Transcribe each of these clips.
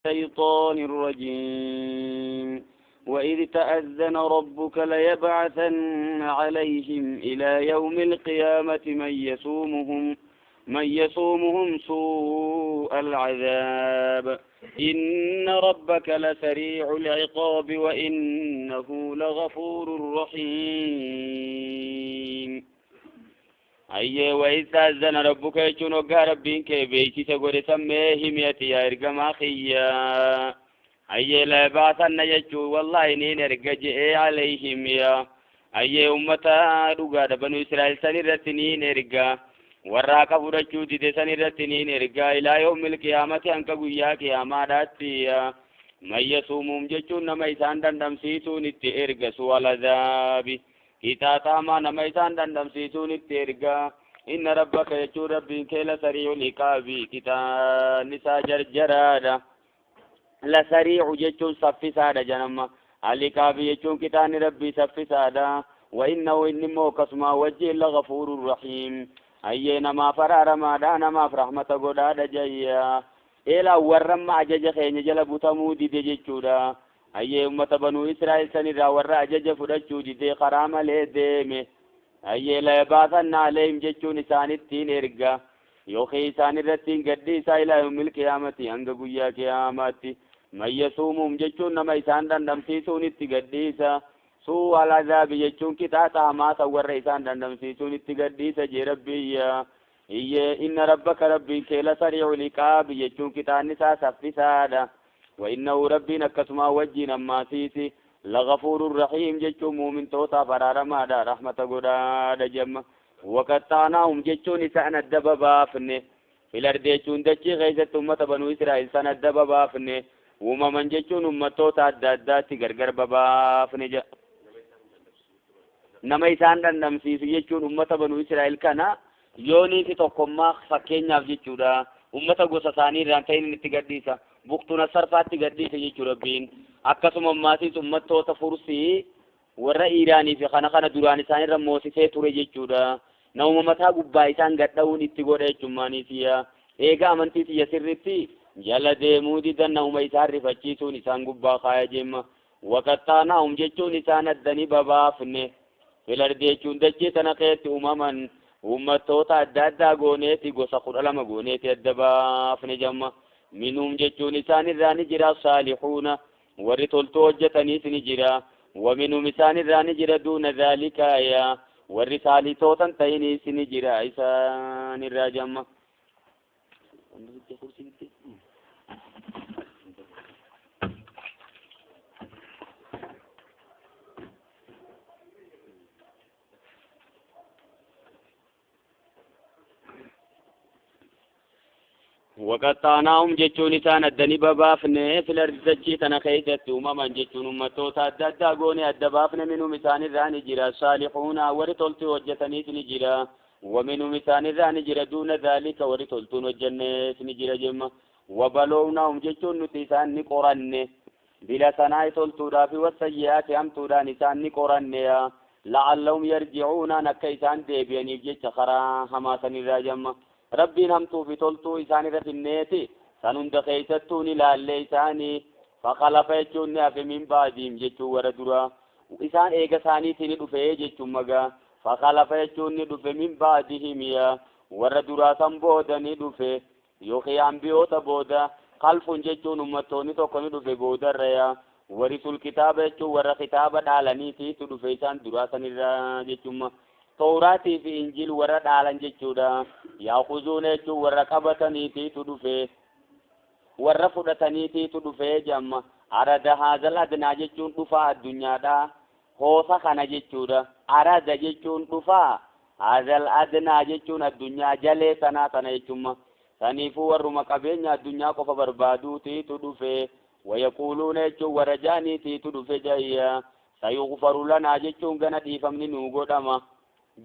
الشيطان الرجيم. وإذ تأذن ربك ليبعثن عليهم إلى يوم القيامة من يسومهم سوء العذاب. إن ربك لسريع العقاب وإنه لغفور رحيم. أيه وإذ تأذن ربك يجون وقا ربك بيتي تقول سميه ميتي يا إرقما خيا. أيه لا بعثن يجو والله إني إرقجئ عليهم يا. أيه أمتا رقا بنو إسرائيل سنرتنين إرقا وراك فرجو دي سنرتنين إرقا إلى يوم القيامة أنك قويا قياما راتي. من يصومهم ججون نما إسان دندمسيسون إتي إرقا سوى العذاب. كتاتا ما نما إسان دندمسيسون إتي إرقا. إن ربك يجو ربي كيل سريع العقاب. كتا نسا جرجرادا لسريع ججون صفسادا جنما العقاب يجون كتان ربي صفسادا. وإنه إن موكسما وجه لغفور رحيم. أي نما فرار ما دانا ما فرحمة قدادا جيا إلى ورم أجج خين جلب تمودي دجتشودا. أي أمة بنو إسرائيل سنرا ور أجج فرجو دي خرام لديمه. أي لا يبعثن عليهم جتشو نسان التين إرقا يوخي إسان الرتين قديسا إلى يوم القيامة أنك قويا قيامتي. من يصومهم جتشو نما إسان دندمسيسون التقديسا سوء العذاب جتشون كتاتا ما صور إسان دندمسيسون التقديسا جي ربي. إيه إن ربك ربي كيل سريع العقاب جتشون كتان نسا سفسادا. وإنه ربي نكسما وجينا ما سيسي لغفور رحيم جتشو مؤمن توتا فرارما دا رحمة قدا جم. وقطعناهم جتشو نسان الدبابافني في الأرض جتشون دجي غيزة أمة بنو إسرائيل سنة الدبابافني وما من جتشون أمة توتا الداداتي غرغر بابافني جا. نما إسان دندمسيسو جتشون أمة بنو إسرائيل كان يوني في تقوما فكين جتشو دا أمة قصصاني رانتين نتقديسا بوقتنا صرفات تقديسا جتشو ربين. akkasuma ammaasiis ummattoota fursii warra Iiraanii fi kana kana duraan isaan irra moosisee ture jechuudha. Namuma mataa gubbaa isaan gadha'uun itti godha jechuun eega amantii tiyya sirriitti jala deemuu didan namuma isaan rifachiisuun isaan gubbaa kaaya jeemma. Waqattaanaahum jechuun isaan addanii babaafne filardi jechuun dachee tana keessatti uumaman uummattoota adda addaa gooneeti gosa 12 gooneeti adda baafne jemma. Minhum jechuun isaan irraa ni jira saalihuuna warri toltuu hojjetaniis ni jira. ومنهم إسان irraa ni jira دون ذلك يا warri saalitootan ta'iniis ni jira isaan irraa jamma. وقطعناهم جتشون إسان أدني ببافن في الأرض دجي تنا خيزت أمما جتشون أمتوتا أدى أدى أدى بافن منهم إسان irraa ni jira صالحون warri toltuu hojjetaniis ni jira. ومنهم إسان irraa ni jira دون ذلك warri toltuun hojjennees ni jira jemma. وبلوناهم جتشون nuti isaan ni qoranne bila sanaa toltuudhaa fi wasayyi'aati hamtuudhaan isaan ni qoranne لعلهم يرجعون akka isaan deebi'aniif jecha karaa hamaa sanirraa jemma. ربي همتو في تلتو إساني رفنيتي سنند خيستون لالي إساني فخلف يجون في من بعدهم جتو وردرا إسان إيغا ساني تيني دفعي جتو مغا فخلف يجون دفع من بعدهم يا وردرا سنبودا دفع يوخي أنبيوتا بودا خلف جتون أمتوني توكوني دفع بودا ريا ورثوا الكتاب جتو ور كتاب دالني تيتو دفع إسان درا سنرا جتو ما توراتي في إنجيل ورد على جتشودا يأخذون جتشو ورقبتني تي تدفع ورفضتني تي تدفع جم أراد هذا الأدنى جتشون دفع الدنيا دا هو سخن جتشودا أراد جتشون دفع هذا الأدنى جتشون الدنيا جلي سنة سنة جتشوما سنيفو ورمكابين الدنيا كف بربادو تي تدفع ويقولون جتشو ورجاني تي تدفع جايا Sayughfaru lanaa jechuun gana dhiifamni nuu godhama.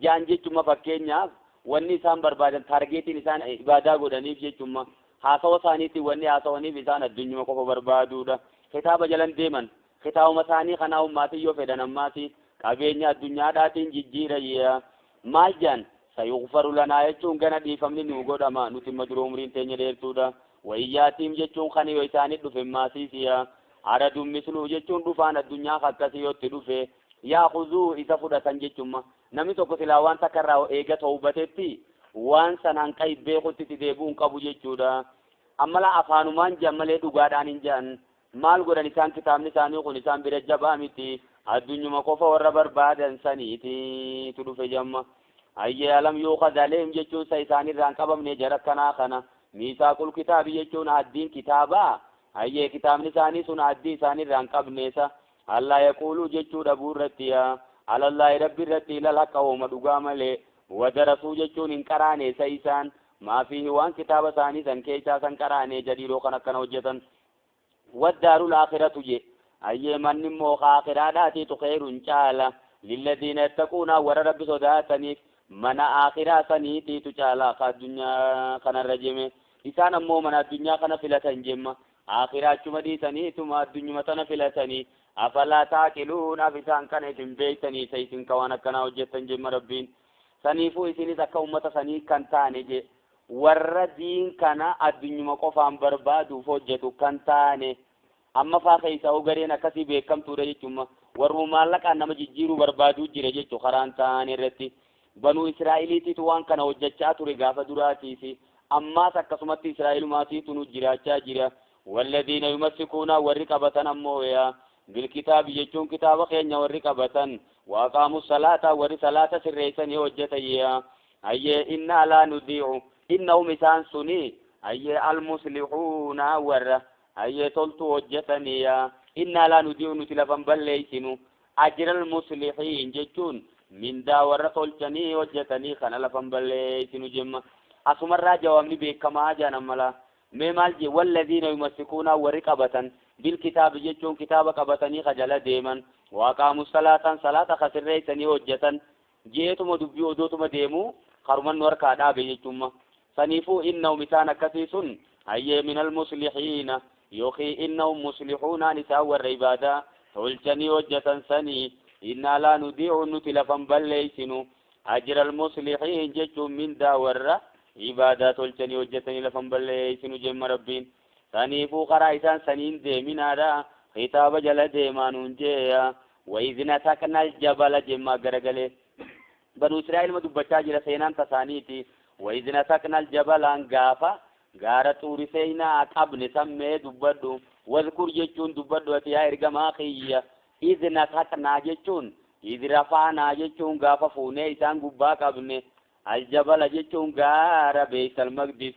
Jaan jechuma fakkeenyaaf wanni isaan barbaadan taargeetiin isaan ibaadaa godhaniif jechuma haasawa isaaniitiin wanni haasawaniif isaan addunyuma qofa barbaaduudha. Kitaaba jalan deeman kitaabuma isaanii kanaa ummaatii yoo fedhan ammaati qabeenya addunyaadhaatiin jijjiirayya. Maal jaan sayughfaru lanaa jechuun gana dhiifamni nuu godhama nuti imma dura umriin teenya dheertuudha. Wayyaatiim jechuun kan yoo isaanii dhufe maasiisiya. Aradun misluu jechuun dhufaan addunyaa akkasii yootti dhufe yaakuzuu isa fudhatan jechuma. Namni tokko silaa waan takka irraa eega tawbatetti waan san hanqa beekutti itti deebi'uu hin qabu jechuudha. Amma laa afaanumaan jedhan malee dhugaadhaan hin jedhan. Maal godhan isaan kitaabni isaanii kun isaan bira jabaa miti. Addunyuma qofa warra barbaadan saniiti tu dhufe jamma. Hayyee alam yuuqad alayhim jechuun sa isaanirraa hin qabamne jara akkanaa kana. Miisaaqul kitaabi jechuun addiin kitaabaa. Hayyee kitaabni isaanii sun addii isaanirraa hin qabneesa. Allaa yaquuluu jechuu dhabuu irratti yaa. Alallaahi rabbi irratti ilal haqa hooma dhugaa malee. Wadarasuu jechuun hin qaraaneessa isaan. Maafiihi waan kitaaba isaanii san keessaa san qaraanee jadiiroo kan akkana hojjetan. Waddaarul aakhiratu je. Hayyee manni immoo aakhiraadhaatiitu kheerun caala. Lilladiina yattaquuna warra rabbi sodaataniif mana aakhiraa saniitiitu caala ka addunyaa kanarra jeme. Isaan ammoo mana addunyaa kana filatan jemma. Aakhiraa achuma dhiisaniituma addunyuma tana filatanii. Afalaa taaqiluun af isaan kana isin beektanii isa isin ka waan akkanaa hojjettan jemma rabbiin. Saniifuu isinis akka ummata sanii kan taane je. Warra diin kana addunyuma qofaan barbaaduuf hojjetu kan taane. Amma faa keessa hoo gareen akkasii beekamtuudha jechuudha. Warruma maallaqaan nama jijjiiruu barbaaduu jira jechuudha karaan taane irratti. Banuu Israa'eliitiitu waan kana hojjechaa ture gaafa duraatiisi. Ammaas akkasumatti Israa'elumaatiitu nu jiraachaa jira. Walladhiina yumassikuuna warri qabatan ammoo yaa bilkitaabi jechuun kitaaba keenya warri qabatan. Waaqaamu salaata warri salaata sirreessanii hojjetan yaa. Hayyee innaa laa nudiicu innahum isaan suni hayyee almuslihuuna warra hayyee toltuu hojjetanii yaa. Innaa laa nudiicu nuti lafan balleessinu ajral muslihiin jechuun mindaa warra tolchanii hojjetanii kana lafan balleessinu jemma. Asumarraa jawaabni beekamaa jaanan mala. Mee maal jee walladhiina yumassikuuna warri qabatan bilkitaabi jechuun kitaaba qabatanii kajala deeman. Waaqaamu salaatan salaata kasirreessanii hojjetan jeetuma dubbii odootuma deemuu karuman nu harkaa dhaabe jechuudha. Saniifuu innahum isaan akkasii sun hayyee minal muslihiina yookiin innahum muslihuunaan isaan warra ibaadaa tolchanii hojjetan sanii. Innaa laa nudiicu nuti lafan balleessinu ajral muslihiin jechuun mindaa warra ibaadaa tolchanii hojjetanii lafan balleessinu jemma rabbiin. Saniifuu karaa isaan saniin deeminaadha. Kitaaba jala deemaa nuun jeeya. Wa-idh nataqna aljabala jemmaa garagalee. Banuu Israa'el ma dubbachaa jira seenaan tasaaniiti. Wa-idh nataqna aljabalaan gaafa gaara xuuri seenaa qabne sammee dubbadhu. Wadhkur jechuun dubbadhu ati yaa ergamaa kiyya. Idh nataqnaa jechuun idh rafaanaa jechuun gaafa fuunee isaan gubbaa qabne. Aljabala jechuun gaara Beeytal Maqdis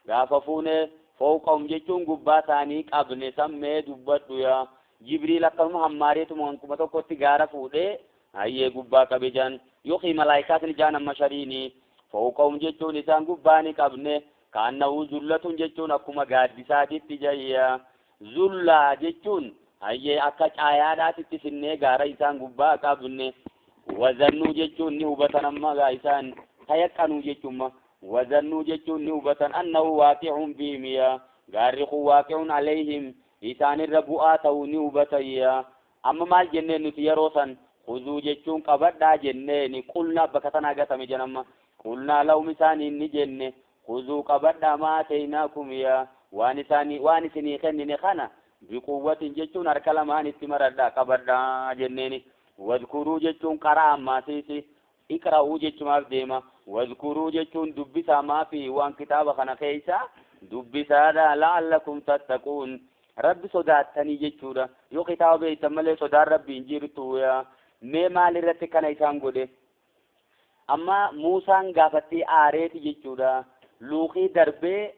gaafa fuunee fooqahum jechuun gubbaa isaanii qabne sammee dubbadhu yaa. Jibriil akkanuma hammaareetuma wankuma tokkotti gaara fuudhee hayyee gubbaa qabe jaan. Yookiin malaayikaatni jaan amma shariini. Fooqahum jechuun isaan gubbaa ni qabne. Kaannahu zullatun jechuun akkuma gaaddisaatitti jayya. Zullaa jechuun hayyee akka caayaadhaatitti sinnee gaara isaan gubbaa qabne. Wazannuu jechuun ni hubatan amma gaa isaan tayaqqanuu jechuun. Wazannuu jechuun ni hubatan annahu waaqi'un bihim yaa. Gaarri kun waaqi'un alayhim isaanirra bu'aa ta'uu ni hubatan yaa. Amma maal jenneen nuti yeroo san khuzuu jechuun qabadhaa jenneeni qulnaa bakka tanaa gatame jenamma. Qulnaa lahum isaaniin ni jenne khuzuu qabadhaa maa ateenaakum yaa. Waan isaanii waan isinii kennine kana biquwwatin jechuun harka lamaan itti maradhaa qabadhaa jenneeni. Wadkuruu jechuun qaraa ammaasiisi. Iqra'uu jechumaaf deema. Wadkuruu jechuun dubbisaa maafi waan kitaaba kana keessa dubbisaadha la'allakum tattaquun. Rabbi sodaattanii jechuudha. Yoo kitaaba beektan malee sodaan rabbi hin jirtu yaa. Mee maal irratti kana isaan godhe? Amma Muusaan gaafattee aareeti jechuudha. Luuqii darbee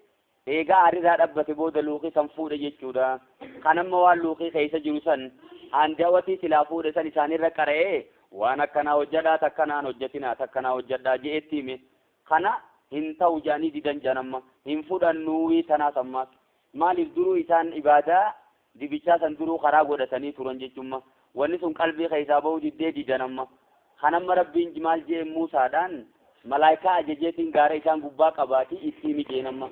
eegaa aarirraa dhabbate booda luuqii san fuudhe jechuudha. Kan amma waan luuqii keessa jiru san handawatii silaa fuudhe san isaanirra qara'ee waan akkanaa hojjedhaa takkanaan hojjetinaa takkanaa hojjedhaa je'etti hime. Kana hin ta'u jedhanii didan jedhan hin fudhannuuwii tanaas ammaas. Maaliif duruu isaan ibaadaa dibichaa san duruu karaa godhatanii turan jechuudha. Wanni sun qalbii keessaa ba'uu diddee didan amma. Kanamma Rabbiin maal jee Muusaadhaan malaayikaa ajajeetiin gaara isaan gubbaa qabaati itti himi jeen amma.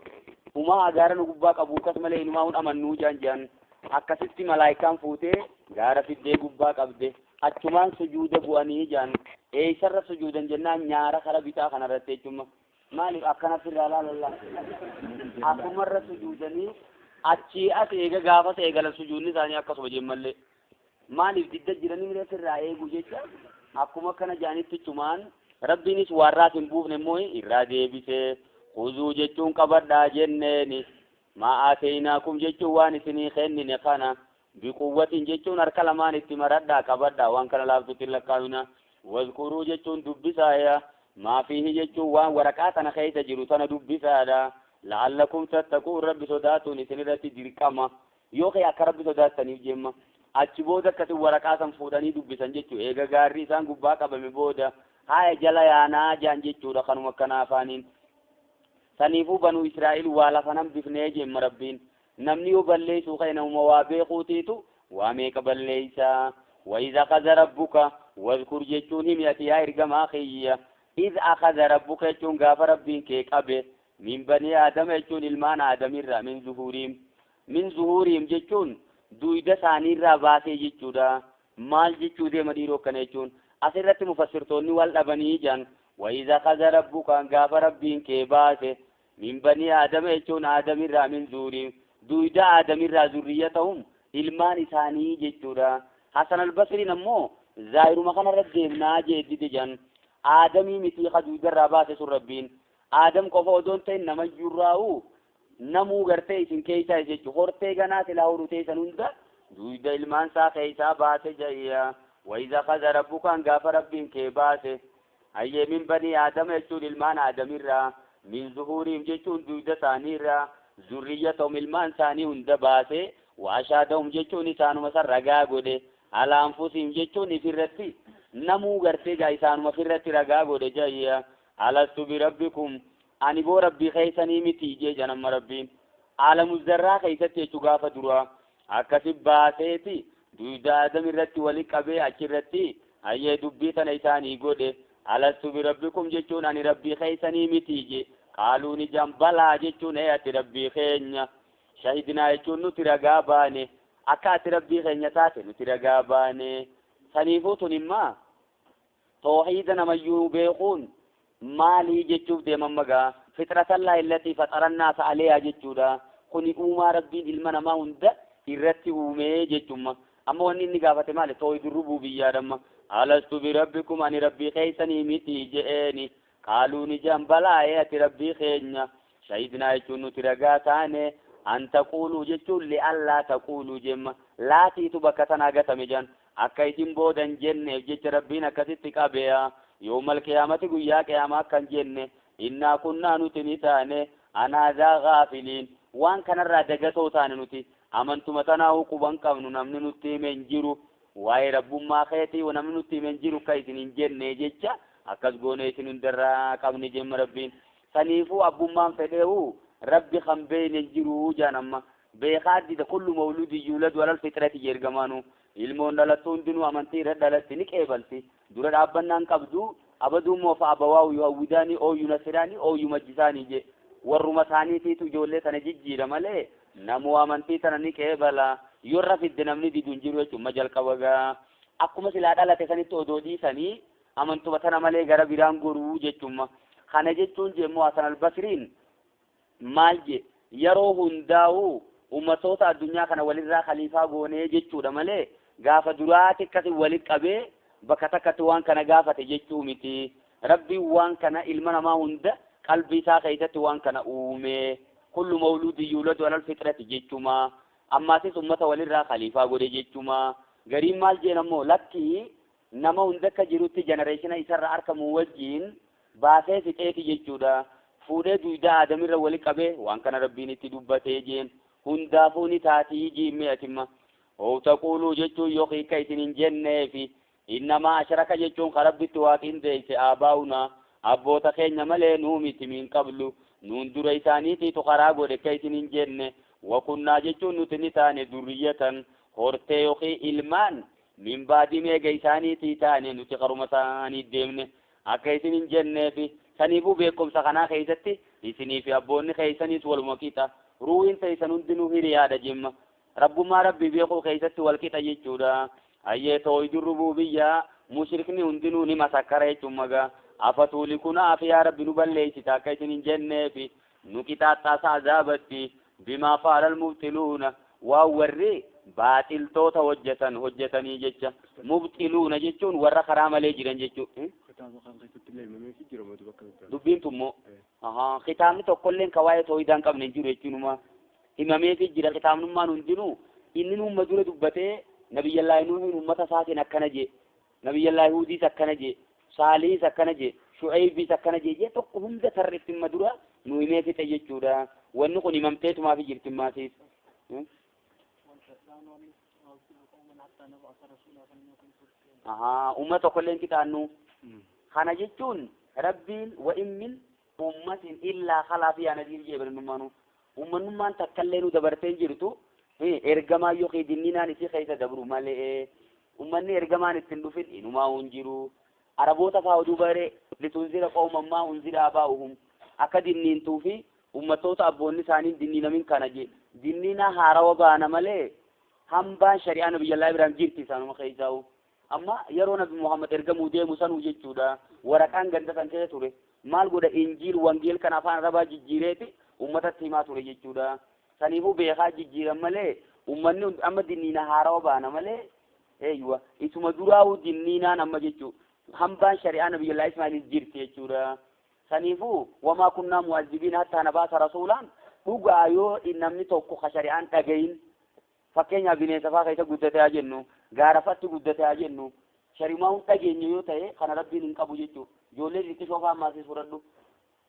Umaa gaara nu gubbaa qabu akkas malee inumaa hun amannuu jaan jaan. Akkasitti malaayikaan fuutee gaara fiddee gubbaa qabde. Achumaan sujuuda bu'anii jaan. Eessarra sujuudan jennaan nyaara kara bitaa kanarratti jechuudha. Maaliif akkana firraa laalalla? Asumarra sujuudanii achii as eega gaafas eegalan sujuudni isaanii akkasuma jeen mallee. Maaliif didda jiranii miree firraa eegu jecha akkuma kana jaanitti chumaan Rabbiinis warraas hin buufne immoo irraa deebisee khuzuu jechuun qabadhaa jenneeni. Maa aateenaakum jechuun waan isinii kennine kana biquwwatin jechuun harka lamaan itti maradhaa qabadhaa waan kana laaftutti hin lakkaa'ina. Wazkuruu jechuun dubbisaaya. Maa fiihi jechuun waan waraqaa tana keessa jiru tana dubbisaadha. La'allakum tattaquun Rabbi sodaatuun isin irratti dirqama. Yoo ka'e akka Rabbi sodaattaniif jemma. Achi booda akkasi waraqaa san fuudhanii dubbisan jechuudha. Eega gaarri isaan gubbaa qabame booda haaya jala yaanaa jaan jechuudha kanuma akkanaa afaaniin. Saniifuu banuu Israa'el waa lafa nan bifnee jemma Rabbiin. Namni yoo balleessuu ka'e namuma waa beekuutiitu waa meeqa balleessaa. Wa akhadha rabbuka wazkur jechuun himi ati yaa ergamaa kiyya. Iz akhadha rabbuka jechuun gaafa Rabbiin kee qabe min banii aadama jechuun ilmaan aadamirraa min zuhuriim. Min zuhuriim jechuun duyda isaaniirraa baasee jechuudha. Maal jechuu deema dhiiroo akkana jechuun asirratti mufassirtoonni wal dhabanii jiran. Wa akhadha rabbuka gaafa Rabbiin kee baase min banii aadama jechuun aadamirraa min zuhuriim duyda aadamirraa zurriyyatahum ilmaan isaanii jechuudha. Hasan al-Basriin ammoo zaahiruma kanarra deemnaa jeeddide jan. Aadamii miti ka duydarraa baase sun Rabbiin. Aadam qofa odoo hin ta'in namayyuurraa'u namuu gartee isin keessaa jechuudha. Hortee ganaa silaa horuu teessan hunda duyda ilmaan isaa keessaa baase jayya. Wa akhadha rabbuka gaafa Rabbiin kee baase hayyee min banii aadama jechuun ilmaan aadamirraa min zuhuriim jechuun duyda isaaniirraa zurriyyatahum ilmaan isaanii hunda baase wa ashaadahum jechuun isaanuma san ragaa godhe ala anfusihim jechuun ifirratti namuu gartee gaa isaanuma ofirratti ragaa godhe jayya. Alastu birabbikum ani boo Rabbii keessanii miti jee janamma Rabbiin. Aalamu zarraa keessatti jechuu gaafa duraa akkasi baaseeti duyda aadam irratti wali qabee achirratti hayyee dubbii tana isaanii godhe. Alastu birabbikum jechuun ani Rabbii keessanii miti jee. Qaaluu ni jan balaa jechuun ee ati Rabbii keenya. Shahidnaa jechuun nuti ragaa baane akka ati Rabbii keenya taate nuti ragaa baane. Saniifuu tun immaa toohiida namayyuu beekuun maalii jechuuf deeman magaa fitratallahi allatii faxarannaasa aleehaa jechuudha. Kuni uumaa Rabbiin ilma namaa hunda irratti uumee jechumma. Amma wanni inni gaafate maali? Toohidu rububiyyaadhamma. Alastu birabbikum ani Rabbii keessanii miti je'eeni. Qaaluu ni jan balaa ee ati Rabbii keenya. Shahidnaa jechuun nuti ragaa taane an taquuluu jechuun li'allaa taquuluu jemma. Laatiitu bakka tanaa gatame jan. Akka isin boodan jenneef jecha Rabbiin akkasitti qabeya. Yoomal qiyaamati guyyaa qiyaamaa akkan jenne innaa kunnaa nuti ni taane anaadaa gaafiliin waan kanarraa dagatoo taane nuti amantuma tanaa quban qabnu namni nutti hime hin jiru waa'ee rabbummaa keetii namni nutti hime hin jiru akka isin hin jenne jecha akkas goone isin hundarraa qabni jemma Rabbiin. Saniifuu abbummaan fedheewu Rabbi kan beeyne hin jiru jaan amma. Beekaa dida kullu mawludi yuuladu alal fitrati jeergamaanu. Ilmoon dhalattu hundinuu amantii irra dhalatti ni qeebalti. Dura dhaabbannaan qabdu abaduu moofa abawaawu yuhawwidaanii oo yunasiraanii oo yumajjisaanii je. Warruma isaaniitiitu ijoollee tana jijjiira malee namuu amantii tana ni qeebala. Yoo irra fidde namni didu hin jiru jechuun ma jalqaba gaa. Akkuma silaa dhalate sanitti odoo dhiisanii amantuma tana malee gara biraan goruu jechuun. Kana jechuun jemmoo Hasan al-Basriin maal je yeroo hundaa'u ummatoota addunyaa kana walirraa khaliifaa goonee jechuudha malee gaafa duraati akkasi walit qabee bakka takkatti waan kana gaafate jechuu miti. Rabbiin waan kana ilma namaa hunda qalbii isaa keessatti waan kana uume. Kullu mawludi yuuladu alal fitrati jechuma. Ammaasis ummata walirraa khaliifaa godhe jechuma. Gariin maal jeen ammoo lakkii nama hunda akka jirutti jenereeshina isarra argamu wajjiin baasee fixeeti jechuudha. Fuudhee duyda aadamirra wali qabee waan kana Rabbiin itti dubbatee jeen. Hundaafuu ni taatii jiimme atimma. Oo taquuluu jechuun yoo hiika isin hin jenneefi innamaa ashraka jechuun ka Rabbitti waaqin deeyse aabaa'una abboota keenya malee nuu miti min qablu nuun dura isaaniitiitu karaa godhe akka isin hin jenne. Wakunnaa jechuun nuti ni taane durriyyatan hortee yookiin ilmaan Min baadii meega isaaniitii taane nuti qaruma isaanii deemne akka isin hin jenneefi saniifuu beekumsa kanaa keessatti isinii fi abboonni keessanis waluma qixa ruuhin teessan hundinuu hiriyaadha jemma rabbummaa rabbii beekuu keessatti wal qixa jechuudha. Hayyee tooyidu rububiyyaa mushrikni hundinuu ni masakkara jechuun magaa afatuulikunaa fi yaa rabbi nu balleessita akka isin hin jenneefi nu qixaaxxaasa azaabatti bimaa fa'alal mubxiluuna waan warri baaxiltoota hojjetan hojjetanii jecha mubxiluuna jechuun warra karaa malee jiran jechuu. Kitaaba kan keessatti illee himamee fi jira mootu bakka biraa. Dubbiin tummoo kitaabni tokkolleen ka waa'ee tooyidaa hin qabne hin jiru jechuunuma himamee fi jira kitaabnummaan hundinuu inni uumma dura dubbatee nabiyyallaahi Nuuhin uummata isaatiin akkana jee nabiyyallaahi Huudiis akkana jee Saalihiis akkana jee Shu'aybiis akkana jee jee tokko hunda tarreetti himma dura nu himee fixe jechuudha. Wanni kun himamteetumaa fi jirti maasiif. Uummata tokkollee hin qixaannu. Kana jechuun rabbiin wa in min ummatin illaa khalaa fiihaa nadiir jee barnummaanu. Ummannummaan takkallee nu dabartee hin jirtu ergamaa yookiin dinninaan isii keessa dabru malee ummanni ergamaan ittiin dhufin inumaa hin jiru. Araboota fa'aa oduu baree litunzira qawman maa unzira abaa'uhum akka dinniintuu fi ummattoota abboonni isaanii dinniinamin kana jee dinniina haarawa baana malee hambaan shari'aa nabiyyallaa Ibraahim jirti isaanuma keessaa'u. Amma yeroo nabi Muhammad ergamuu deemu sanuu jechuudha waraqaan ganda san keessa ture maal godha injiil wangeel kan afaan arabaa jijjiireeti ummatatti himaa ture jechuudha. Saniifuu beekaa jijjiiran malee ummanni amma dinniina haarawa baana malee eeyyuwa isuma duraa'uu dinniinaan amma jechuu hambaan shari'aa nabiyyallaa Ismaa'eel jirti jechuudha. Saniifuu wamaa kunnaa mu'azzibiin hattaa nabaasa rasuulaan dhugaa yoo namni tokko ka shari'aan dhagayin fakkeenyaaf bineensa fa'aa keessa guddatee haa jennu gaarafatti guddatee haa jennu shari'umaa hin dhageenye yoo ta'e kana rabbiin hin qabu jechuudha. Ijoollee xixiqqoo fa'aa ammaas fudhadhu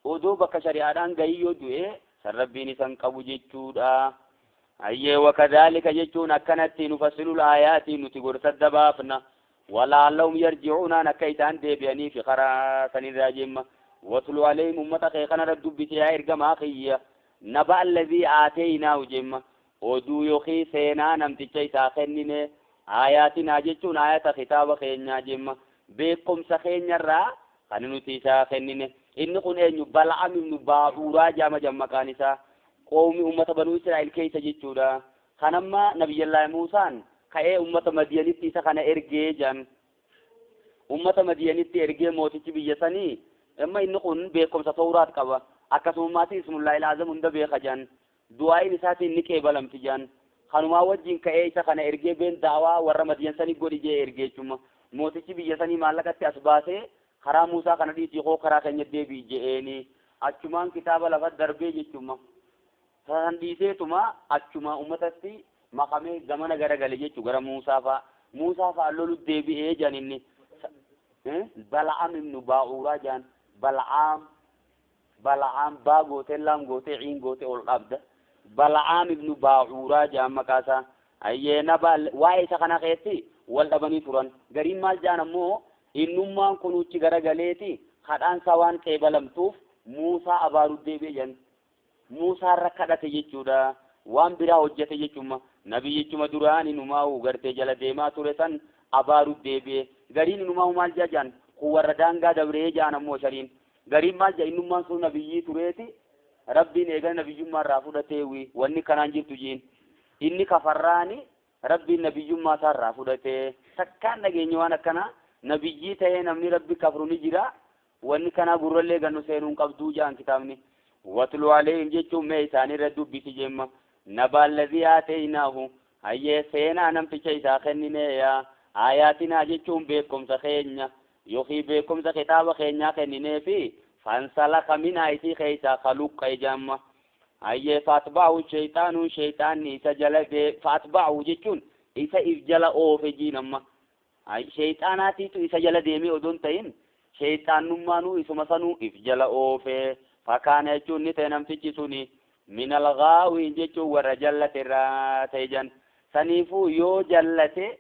odoo bakka shari'aadhaan gahii yoo du'e san rabbiin isa hin qabu jechuudha. Hayyee wakadhaalika jechuun akkanatti nufassilul aayaati nuti gorsa dabaafna walaallahum yarji'uunaan akka isaan deebi'anii fi karaa sanirraa jemma. Watlu alayhim ummata kee kanarra dubbise yaa ergamaa kiyya naba alladhii aateynaahu jemma oduu yookiin seenaa namticha isaa kennine aayaatinaa jechuun aayata kitaaba keenyaa jemma beekumsa keenyarraa kan nuti isaa kennine inni kun eenyu Bala'am ibnu Baacuuraa jaama maqaan isaa qoomi ummata banuu Israa'el keessa jechuudha. Kanamma nabiyyallaahi Muusaan ka'ee ummata Madiyanitti isa kana ergee jan ummata Madiyanitti ergee mootichi biyya sanii amma inni kun beekumsa Tawraat qaba akkasumas ismullaahil azam hunda beeka jan du'aayin isaatiin ni qeebalamti jan kanumaa wajjin ka'ee isa kana ergee been daawaa warra Madiyan sanii godhi jee ergee jechuma mootichi biyya sanii maallaqatti as baasee karaa Muusaa kana dhiisii koo karaa keenya deebi'i je'eeni achumaan kitaaba lafa darbee jechuma san dhiiseetuma achuma ummatatti makamee gamana garagale jechuu gara Muusaa fa'a Muusaa fa'a lolu deebi'ee jan inni Bala'am ibnu Baa'uuraa jan Bala'aam Bala'aam baa gootee laam gootee ciin gootee ol qabda Bala'aam ibnu Baa'uuraa jan maqaasaa hayyee naba waa'ee isa kana keessatti wal dhabanii turan gariin maal jaan ammoo innummaan kunuuchi garagaleeti kadhaansaa waan qeebalamtuuf Muusaa abaaruu deebi'e jan Muusaa irra kadhate jechuudha waan biraa hojjete jechuma nabiyyichuma duraan inumaa gartee jala deemaa ture san abaaruu deebi'e gariin inumaa maal jaa jaan kun warra daangaa dabree jaan ammoo shariin gariin maal jaa innummaan sun nabiyyii tureeti rabbiin eegala nabiyyummaa irraa fudhateewi wanni kanaan jirtu jiin inni kafarraani rabbiin nabiyyummaa isaa irraa fudhatee takkaan dhageenye waan akkanaa nabiyyii ta'ee namni rabbi kafru ni jira wanni kanaa gurrallee gannu seenuu hin qabduu jaan kitaabni. Watlu alayhim jechuun mee isaanirra dubbisi jemma naba alladhii aateynaahu hayyee seenaa namticha isaa kennineeya aayaatinaa jechuun beekumsa keenya yookiin beekumsa kitaaba keenyaa kennineefi fansalaka minhaa isii keessaa kaluqqa'e jamma hayyee faatba'ahu sheeyxaanuun sheeyxaanni isa jala faatba'ahu jechuun isa if jala oofe jiin amma sheeyxaanaatiitu isa jala deemee odoo hin ta'in sheeyxaannummaanuu isuma sanuu if jala oofe fakkaana jechuun ni ta'e namtichi suni minal gaawiin jechuun warra jallate irraa ta'e jan saniifuu yoo jallate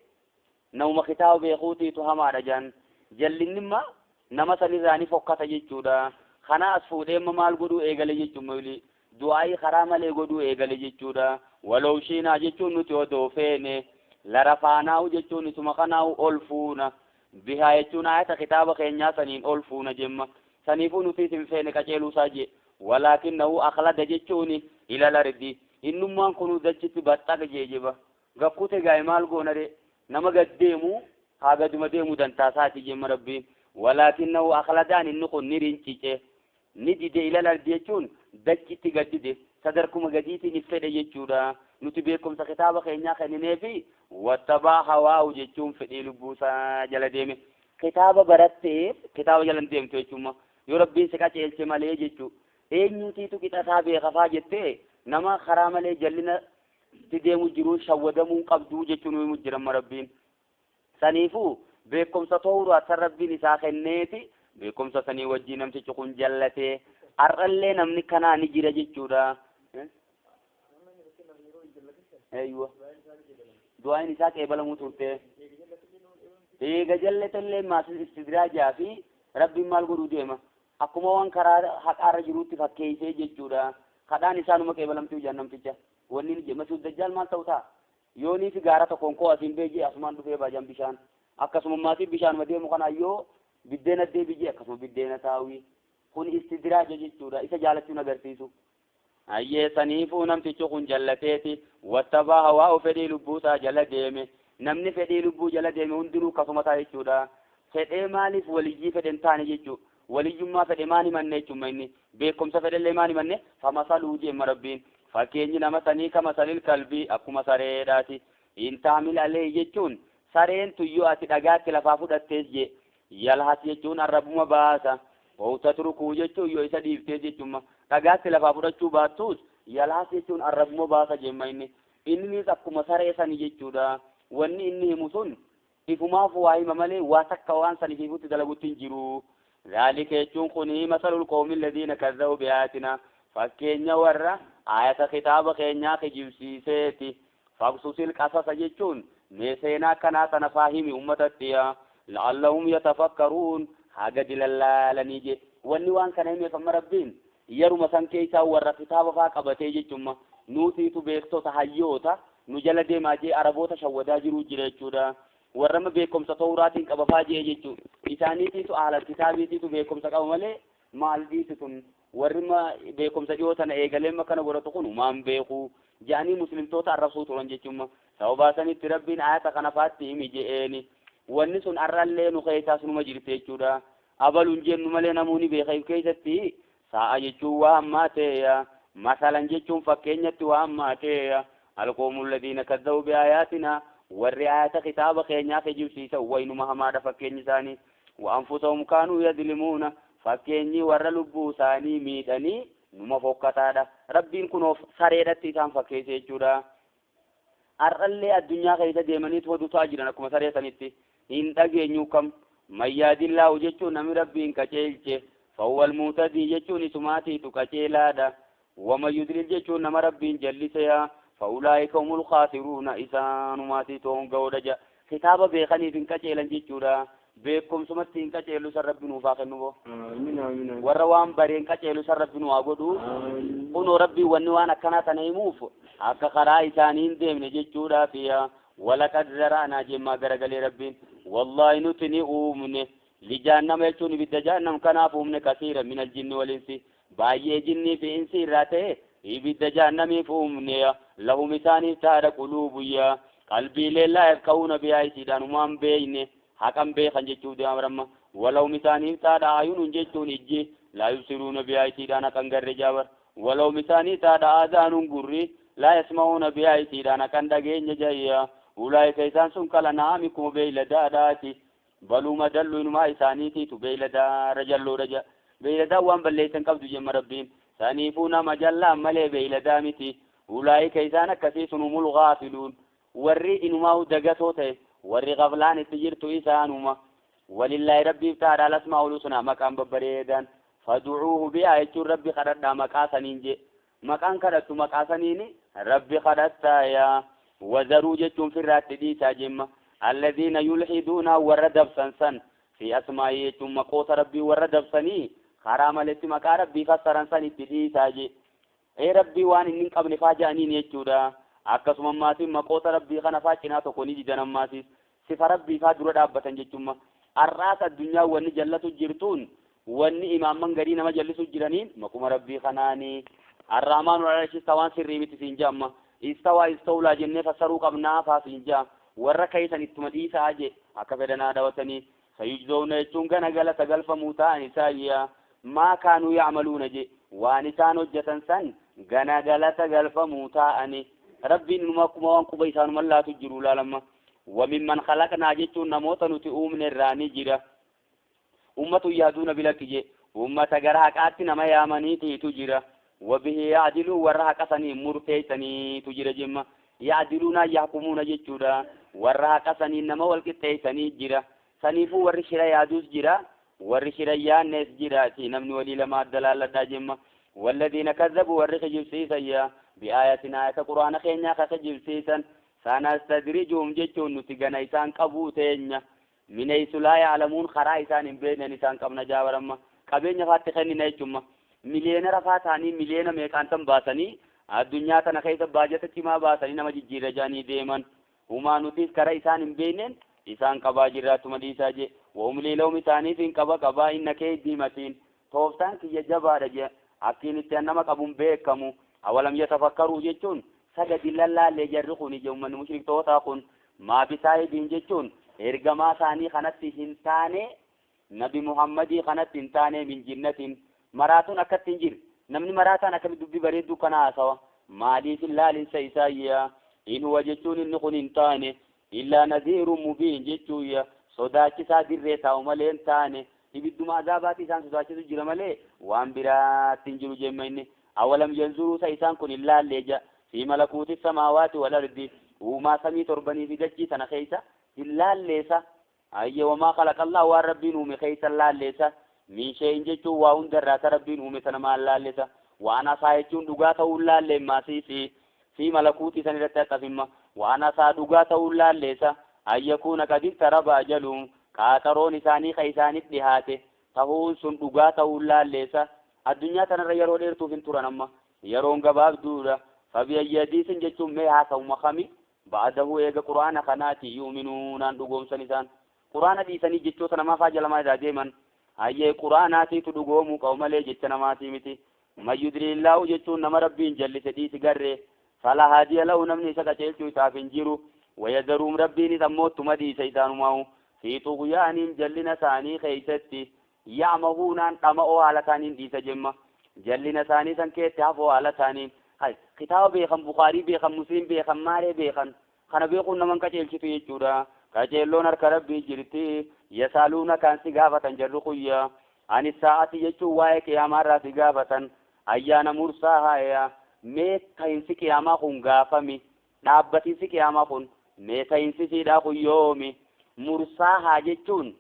nama kitaaba beekuutiitu hamaadha jan jallinnimma nama sanirraa ni fokkata jechuudha. Kana as fuudhee maal godhuu eegale jechuun du'aayii karaa malee godhuu eegale jechuudha. Walaw shiinaa jechuun nuti odoo feene Larafaanaahu jechuun isuma kanaahu ol fuuna. Bihaa jechuun ayata kitaaba keenyaa saniin ol fuuna jemma. Saniifuu nuti isin feene qaceeluusaa jee. Walaakinnahu akhlada jechuun ilal ardi. Innummaan kunuu dachitti baxxaqa jee jeba. Gakkute gaa'e maal goona ree? Nama gad deemu haa gaduma deemu dantaasaati jemma Rabbiin. Walaakinnahu akhladaan inni kun ni rincice. Ni dide ilal ardi jechuun dachitti gad dide. Sadarkuma gadiitiin if fedhe jechuudha. Nuti beekumsa kitaaba keenyaa kennineefi wattabaa hawaa'u jechuun fedhii lubbuusaa jala deeme. Kitaaba baratteef kitaaba jala hin deemtu jechuudha. Yoo Rabbiin si qaceelche malee jechuudha. Eenyutiitu qixataa beekafaa jettee nama karaa malee jallina itti deemu jiruun shawwadamuu qabduu jechuun himu jiran Rabbiin. Saniifuu beekumsa tooraa san Rabbiin isaa kenneeti beekumsa sanii wajjin namtichi kun jallatee har'allee namni kanaa ni jira jechuudha. Eeywa. Du'aan isaa qeebalamuu turte. Eega jallatellee maasis istidraajaa fi Rabbiin maal godhuu deema? Akkuma waan karaa haqaarra jiruutti fakkeessee jechuudha. Kadhaan isaanuma qeebalamtuu jaan namticha. Wanni ni Masiih Dajjaal maal ta'u ta'a? Yoonii fi gaara tokkoon koo asiin beejee asumaan dhufee baajaan bishaan. Akkasuma maatii bishaanuma deemu kana yoo biddeena deebijee akkasuma biddeena taawii. Kun istidraaja jechuudha. Isa jaalachuun agarsiisu. Ayyee saniifuu namtichi kun jallateeti wattabaa hawaa fedhii lubbuusaa jala deeme. Namni fedhii lubbuu jala deeme hundinuu akkasuma ta'a jechuudha. Fedhee maaliif waliyyii fedhe hin taane jechuudha. Waliyyummaa fedhe maan himanne jechuudha inni. Beekumsa fedhellee maan himanne famasaluu jeemma Rabbiin. Fakkeenyi nama sanii kamasalil kalbii akkuma sareedhaati. In taamil alee jechuun sareen tuyyoo ati dhagaatti lafaa fudhattees jee. Yalhas jechuun arrabuma baasa. Wawtatrukuu jechuun yoo isa dhiiftees jechuudha. Dhagaatti lafaa fudhachuu baattus yalhas jechuun arrabuma baasa jeemma inni. Innis akkuma saree sanii jechuudha. Wanni inni himu sun ifumaaf waa hima malee waa takka waan saniif ifutti dalagutti hin jiru. Zaalika jechuun kuni masalul qawmi alladhiina kazzabu bi'aayatina. Fakkeenya warra ayata kitaaba keenyaa kijibsiiseeti. Faqsusil qasasa jechuun mee seenaa akkanaa sana faa himi uummatatti la'allahum yatafakkaruun haga dilallaalanii je. Wanni waan kana himeef amma Rabbiin yeruma san keessaa warra kitaaba faa qabatee jechuudha. Nuutiitu beektota hayyoota nu jala deemaa jee Araboota shawwadaa jiruu jira jechuudha. Warra amma beekumsa Tawraatiin qaba faa jee jechuudha. Isaaniitiitu ahla kitaabiitiitu beekumsa qaba malee maal dhiisi sun warri beekumsa dhiyoo tana eegalee kana godhatu kun maan beeku jedhanii muslimtoota arrabsuu turan jechuudha. Sababa sanitti Rabbiin ayata kana faatti himi je'eeni. Wanni sun arrallee nu keessaa sunuma jirti jechuudha. Abaluun jennu malee namoonni beekan keessatti sa'a jechuun waa ammaa ta'eya. Masalan jechuun fakkeenyatti waa ammaa ta'eya. Alqoomul ladiina kazzabu bi'aayaatina warri ayata kitaaba keenyaa kijibsiisan waynuma hamaadha fakkeenyi isaanii. Wa anfusahum kaanuu yadlimuuna fakkeenyi warra lubbuu isaanii miidhanii numa fokkataadha. Rabbiin kunoof sareedhatti isaan fakkeesse jechuudha. Har'allee addunyaa keessa deemanii hodutaa jiran akkuma saree sanitti hin dhageenyu kam mayyaadillaahu jechuun namni Rabbiin qaceelche fawwal muutadii jechuun isumaatiitu qaceelaadha. Wama yudlil jechuun nama Rabbiin jalliseya fa'ulaa'ika humul khaasiruuna isaanumaatiitu honga'oodha jedha. Kitaaba beekaniif hin qaceelan jechuudha. Beekumsumatti hin qaceelu san Rabbi nuuf haa kennu boo. Amiin amiin. Warra waan bareen qaceelu san Rabbi nu haa godhu. Kunoo Rabbiin wanni waan akkanaa tana himuuf akka karaa isaanii hin deemne jechuudhaaf walaqad zara'naa jemmaa garagalee Rabbiin wallaahi nuti ni uumne lijaannama jechuun ibidda jahannam kanaaf uumne kasiira min aljinni walinsi baay'ee jinnii fi insi irraa ta'e ibidda jahannamiif uumne lahum isaaniif taadha quluubuyya qalbiilee laa yafqahuuna bihaa isiidhaan umaan beeyne haqan beekan jechuuf deema walahum isaaniif taadha ayuunun jechuun ijji laa yubsiruuna bihaa isiidhaan haqan garre jaabar walahum isaanii taadha aadaanun gurri laa yasma'uuna bihaa isiidhaan haqan dhageenya jayya ulaa'ika isaan sun kala na'ami kuma beeyladaadhaati baluma dallu inumaa isaaniitiitu beeyladaarra jalloodha jedha. Beeyladaa waan balleessan qabdu jemma Rabbiin saniifuu nama jallaan malee beeyladaa miti ulaa'ika isaan akkasii sun humul gaafiluun warri inumaa dagatoo ta'e warri gaflaan itti jirtu isaanuma walillaahi Rabbiif taadha alasmaa'ul husnaa maqaan babbareedan faducuuhu bihaa jechuun Rabbi kadhadhaa maqaa saniin je maqaan kadhattu maqaa saniin Rabbi kadhattaaya wazaruu jechuun firraatti dhiisaa jemma alladhiina yulhiduuna warra dabsan san fi asmaa'ii jechuun maqoota Rabbii warra dabsanii karaa maletti maqaa Rabbii fassaran san itti dhiisaa je ee Rabbii waan inni hin qabne faa jedhaniin jechuudha. Akkasuma maatiin maqoota rabbii kana faa cinaa tokko ni didan ammaasiis sifa rabbii faa dura dhaabbatan jechumma. Har'aas addunyaa wanni jallatu jirtuun wanni imaamman garii nama jallisu jiraniin maquma rabbii kanaanii. Arrahmaanu alal arshi istawaan sirrii miti siin jedhamma. Istawaa istawlaa jennee fassaruu qabnaa faa siin jedha. Warra keeysan ittuma dhiisaa je akka fedhanaa dhawatanii. Sayujzawna jechuun gana galata galfamuu ta'an isaayya. Maa kaanuu ya'maluuna je waan isaan hojjetan san gana galata galfamuu ta'ani. Rabbiin numa akkuma waan quba isaanuma laatu jiru laalamma. Wamimman khalaqnaa jechuun namoota nuti uumne irraa ni jira. Ummatu yahduuna bilakki je ummata gara haqaatti nama yaamaniitiitu jira. Wabihi ya'diluu warra haqa sanii murteessaniitu jira jemma. Ya'diluuna yahkumuuna jechuudha. Warra haqa sanii nama wal qixxeessanii jira. Saniifuu warri shira yaaduus jira. Warri shira yaannees jira. Namni walii lama adda laalladhaa jemma. Walladiina kazzabuu warri kijibsiisan yaa bi'aayatinaa ayata quraana keenyaa ka kijibsiisan sanastadrijuhum jechuun nuti gana isaan qabuu teenya. Min haysu laa ya'lamuun karaa isaan hin beeknen isaan qabna jaabaramma. Qabeenya faatti kennina jechumma. Miliyoonara faa ta'anii miliyoona meeqaan tan baasanii addunyaa tana keessa baajata cimaa baasanii nama jijjiirra jaanii deeman. Humaa nutis karaa isaan hin beekneen isaan qabaa jirraatuma dhiisaa jee. Wa'umlii lahum isaaniif hin qaba qabaa inna keeydii matiin. Tooftaan kiyya jabaadha jee. Akkiin itti nama qabuun beekamu. Awalam yatafakkaruu jechuun sagadi lallaallee jarri kun ija uummanni mushriktootaa kun maa bisaahibiin jechuun ergamaa isaanii kanatti hin taane nabi Muhammadii kanatti hin taane min jinnatin maraatuun akkatti hin jirre namni maraataan akkamitti dubbii bareedduu kana haasawa maaliif hin laalinsa isaayyaa in huwa jechuun inni kun hin taane illaa nadhiirun mubiin jechuuyya sodaachisaa dirree taa'u malee hin taane ibidduma azaabaati isaan sodaachisu jira malee waan biraatti hin jiru jemma inni. Awalam yanzuruu sa isaan kun hin laallee ja fi malakuuti samaawaati wal ardi uumaa samii torbanii fi dachii tana keessa hin laalleessa. Ayye wamaa khalaqallahu waan rabbiin uume keessa hin laalleessa. Min shay'in jechuun waa hundarraa ta rabbiin uume sana maal laallessa. Waan asaa jechuun dhugaa ta'uu hin laalleen maasiisi fi malakuutii san irratti haxafimma. Waan asaa dhugaa ta'uu hin laalleessa. Ayyakuuna qad iqtaraba ajaluhum qaaxaroon isaanii ka isaaniif dhihaate tahuun sun dhugaa ta'uu hin laalleessa. Addunyaa tanarra yeroo dheertuuf hin turan amma yeroon gabaabduudha. Fabiayyi hadiisin jechuun mee haasawuma kami ba'adahu eega quraana kanaati yu'minuunaan dhugoomsan isaan. Quraana dhiisanii jechoota namaa faa jalamaa irraa deeman. Hayyee quraanaatiitu dhugoomuu qabu malee jecha namaatii miti. Man yudlilillaahu jechuun nama rabbiin jallise dhiisi garree. Fala haadiya lahu namni isa qaceelchuu isaaf hin jiru. Wayadharuum rabbiinis ammoo ittuma dhiisa isaanumaa'u. Fi xughyaaniin jallina isaanii keeysatti ya'mahuunaan dhama'oo haala isaaniin dhiisa jemma. Jallina isaanii san keetti hafoo haala isaaniin. Hay kitaaba beekan Bukhaarii beekan Muslim beekan maaree beekan kana beekuun naman qaceelchitu jechuudha. Qaceelloon harka rabbii jirti. Yasaaluuna kaan si gaafatan jarri kuyya. Ani sa'ati jechuun waa'ee qiyaamaa irraa si gaafatan. Ayyaana mursaa haaya. Mee ta'insi qiyaamaa kun gaafami. Dhaabbatinsi qiyaamaa kun mee ta'insi siidhaa kun yoomi. Mursaa haa jechuun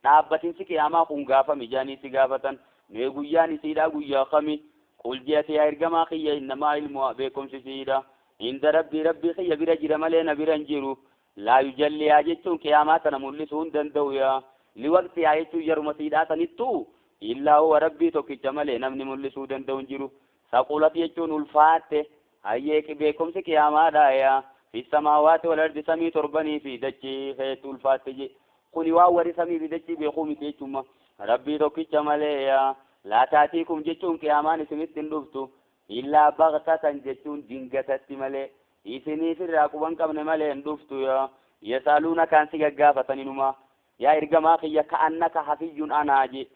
dhaabbatinsi qiyaamaa kun gaafami jaanii si gaafatan. Mee guyyaan isiidhaa guyyaa kami. Qul je'ate yaa ergamaa kiyya innamaa ilmu beekumsi siidha. Inda rabbii rabbii kiyya bira jira malee na bira hin jiru. Laa yujalliyaa jechuun qiyaamaa tana mul'isuu hin danda'u yaa. Liwaqtiyaa jechuun yeruma siidhaa sanittuu illaa huwa rabbii tokkicha malee namni mul'isuu danda'u hin jiru. Saqulat jechuun ulfaatte hayyee beekumsi qiyaamaadha yaa. Fi samaawaati wal ardi samii torbanii fi dachii keetti ulfaatte je. Kuni waan warri samii fi dachii beekuu miti jechuma. Rabbii tokkicha malee yaa. Laa taatiikum jechuun qiyaamaan isinitti hin dhuftu. Illaa baghtatan jechuun dingatatti malee. Isiniif irraa quban qabne malee hin dhuftu yaa. Yasaaluuna kaan si gaggaafatani numa. Yaa ergamaa kiyya ka'annaka hafiyyun anaa je.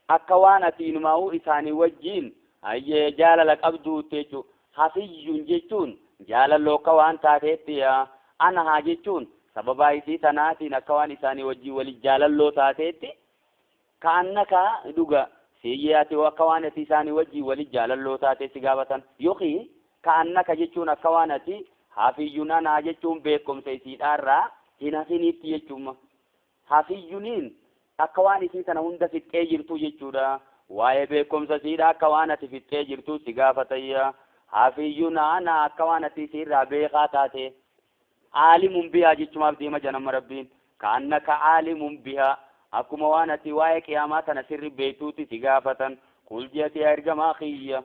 Akka waan ati inumaa'uu isaanii wajjiin hayyee jaalala qabduutti jechuu. Hafiyyun jechuun jaalalloo akka waan taateetti yaa. Anahaa jechuun sababaa isii tanaatiin akka waan isaanii wajjiin wali jaalalloo taateetti. Ka'annaka dhuga siyyee ati akka waan ati isaanii wajjiin wali jaalalloo taatee si gaafatan. Yookiin ka'annaka jechuun akka waan ati hafiyyun anaa jechuun beekumsa isiidhaarraa hin hafiniitti jechuuma. Hafiyyuniin akka waan isii tana hunda fixxee jirtu jechuudha. Waa'ee beekumsa isiidhaa akka waan ati fixxee jirtu si gaafatayya. Hafiyyun anaa akka waan ati isiirraa beekaa taate. Aalimun bihaa jechumaaf deema janamma rabbiin. Ka'annaka aalimun bihaa akkuma waan ati waa'ee qiyaamaa tana sirri beektuutti si gaafatan. Qul je'ati yaa ergamaa kiyya.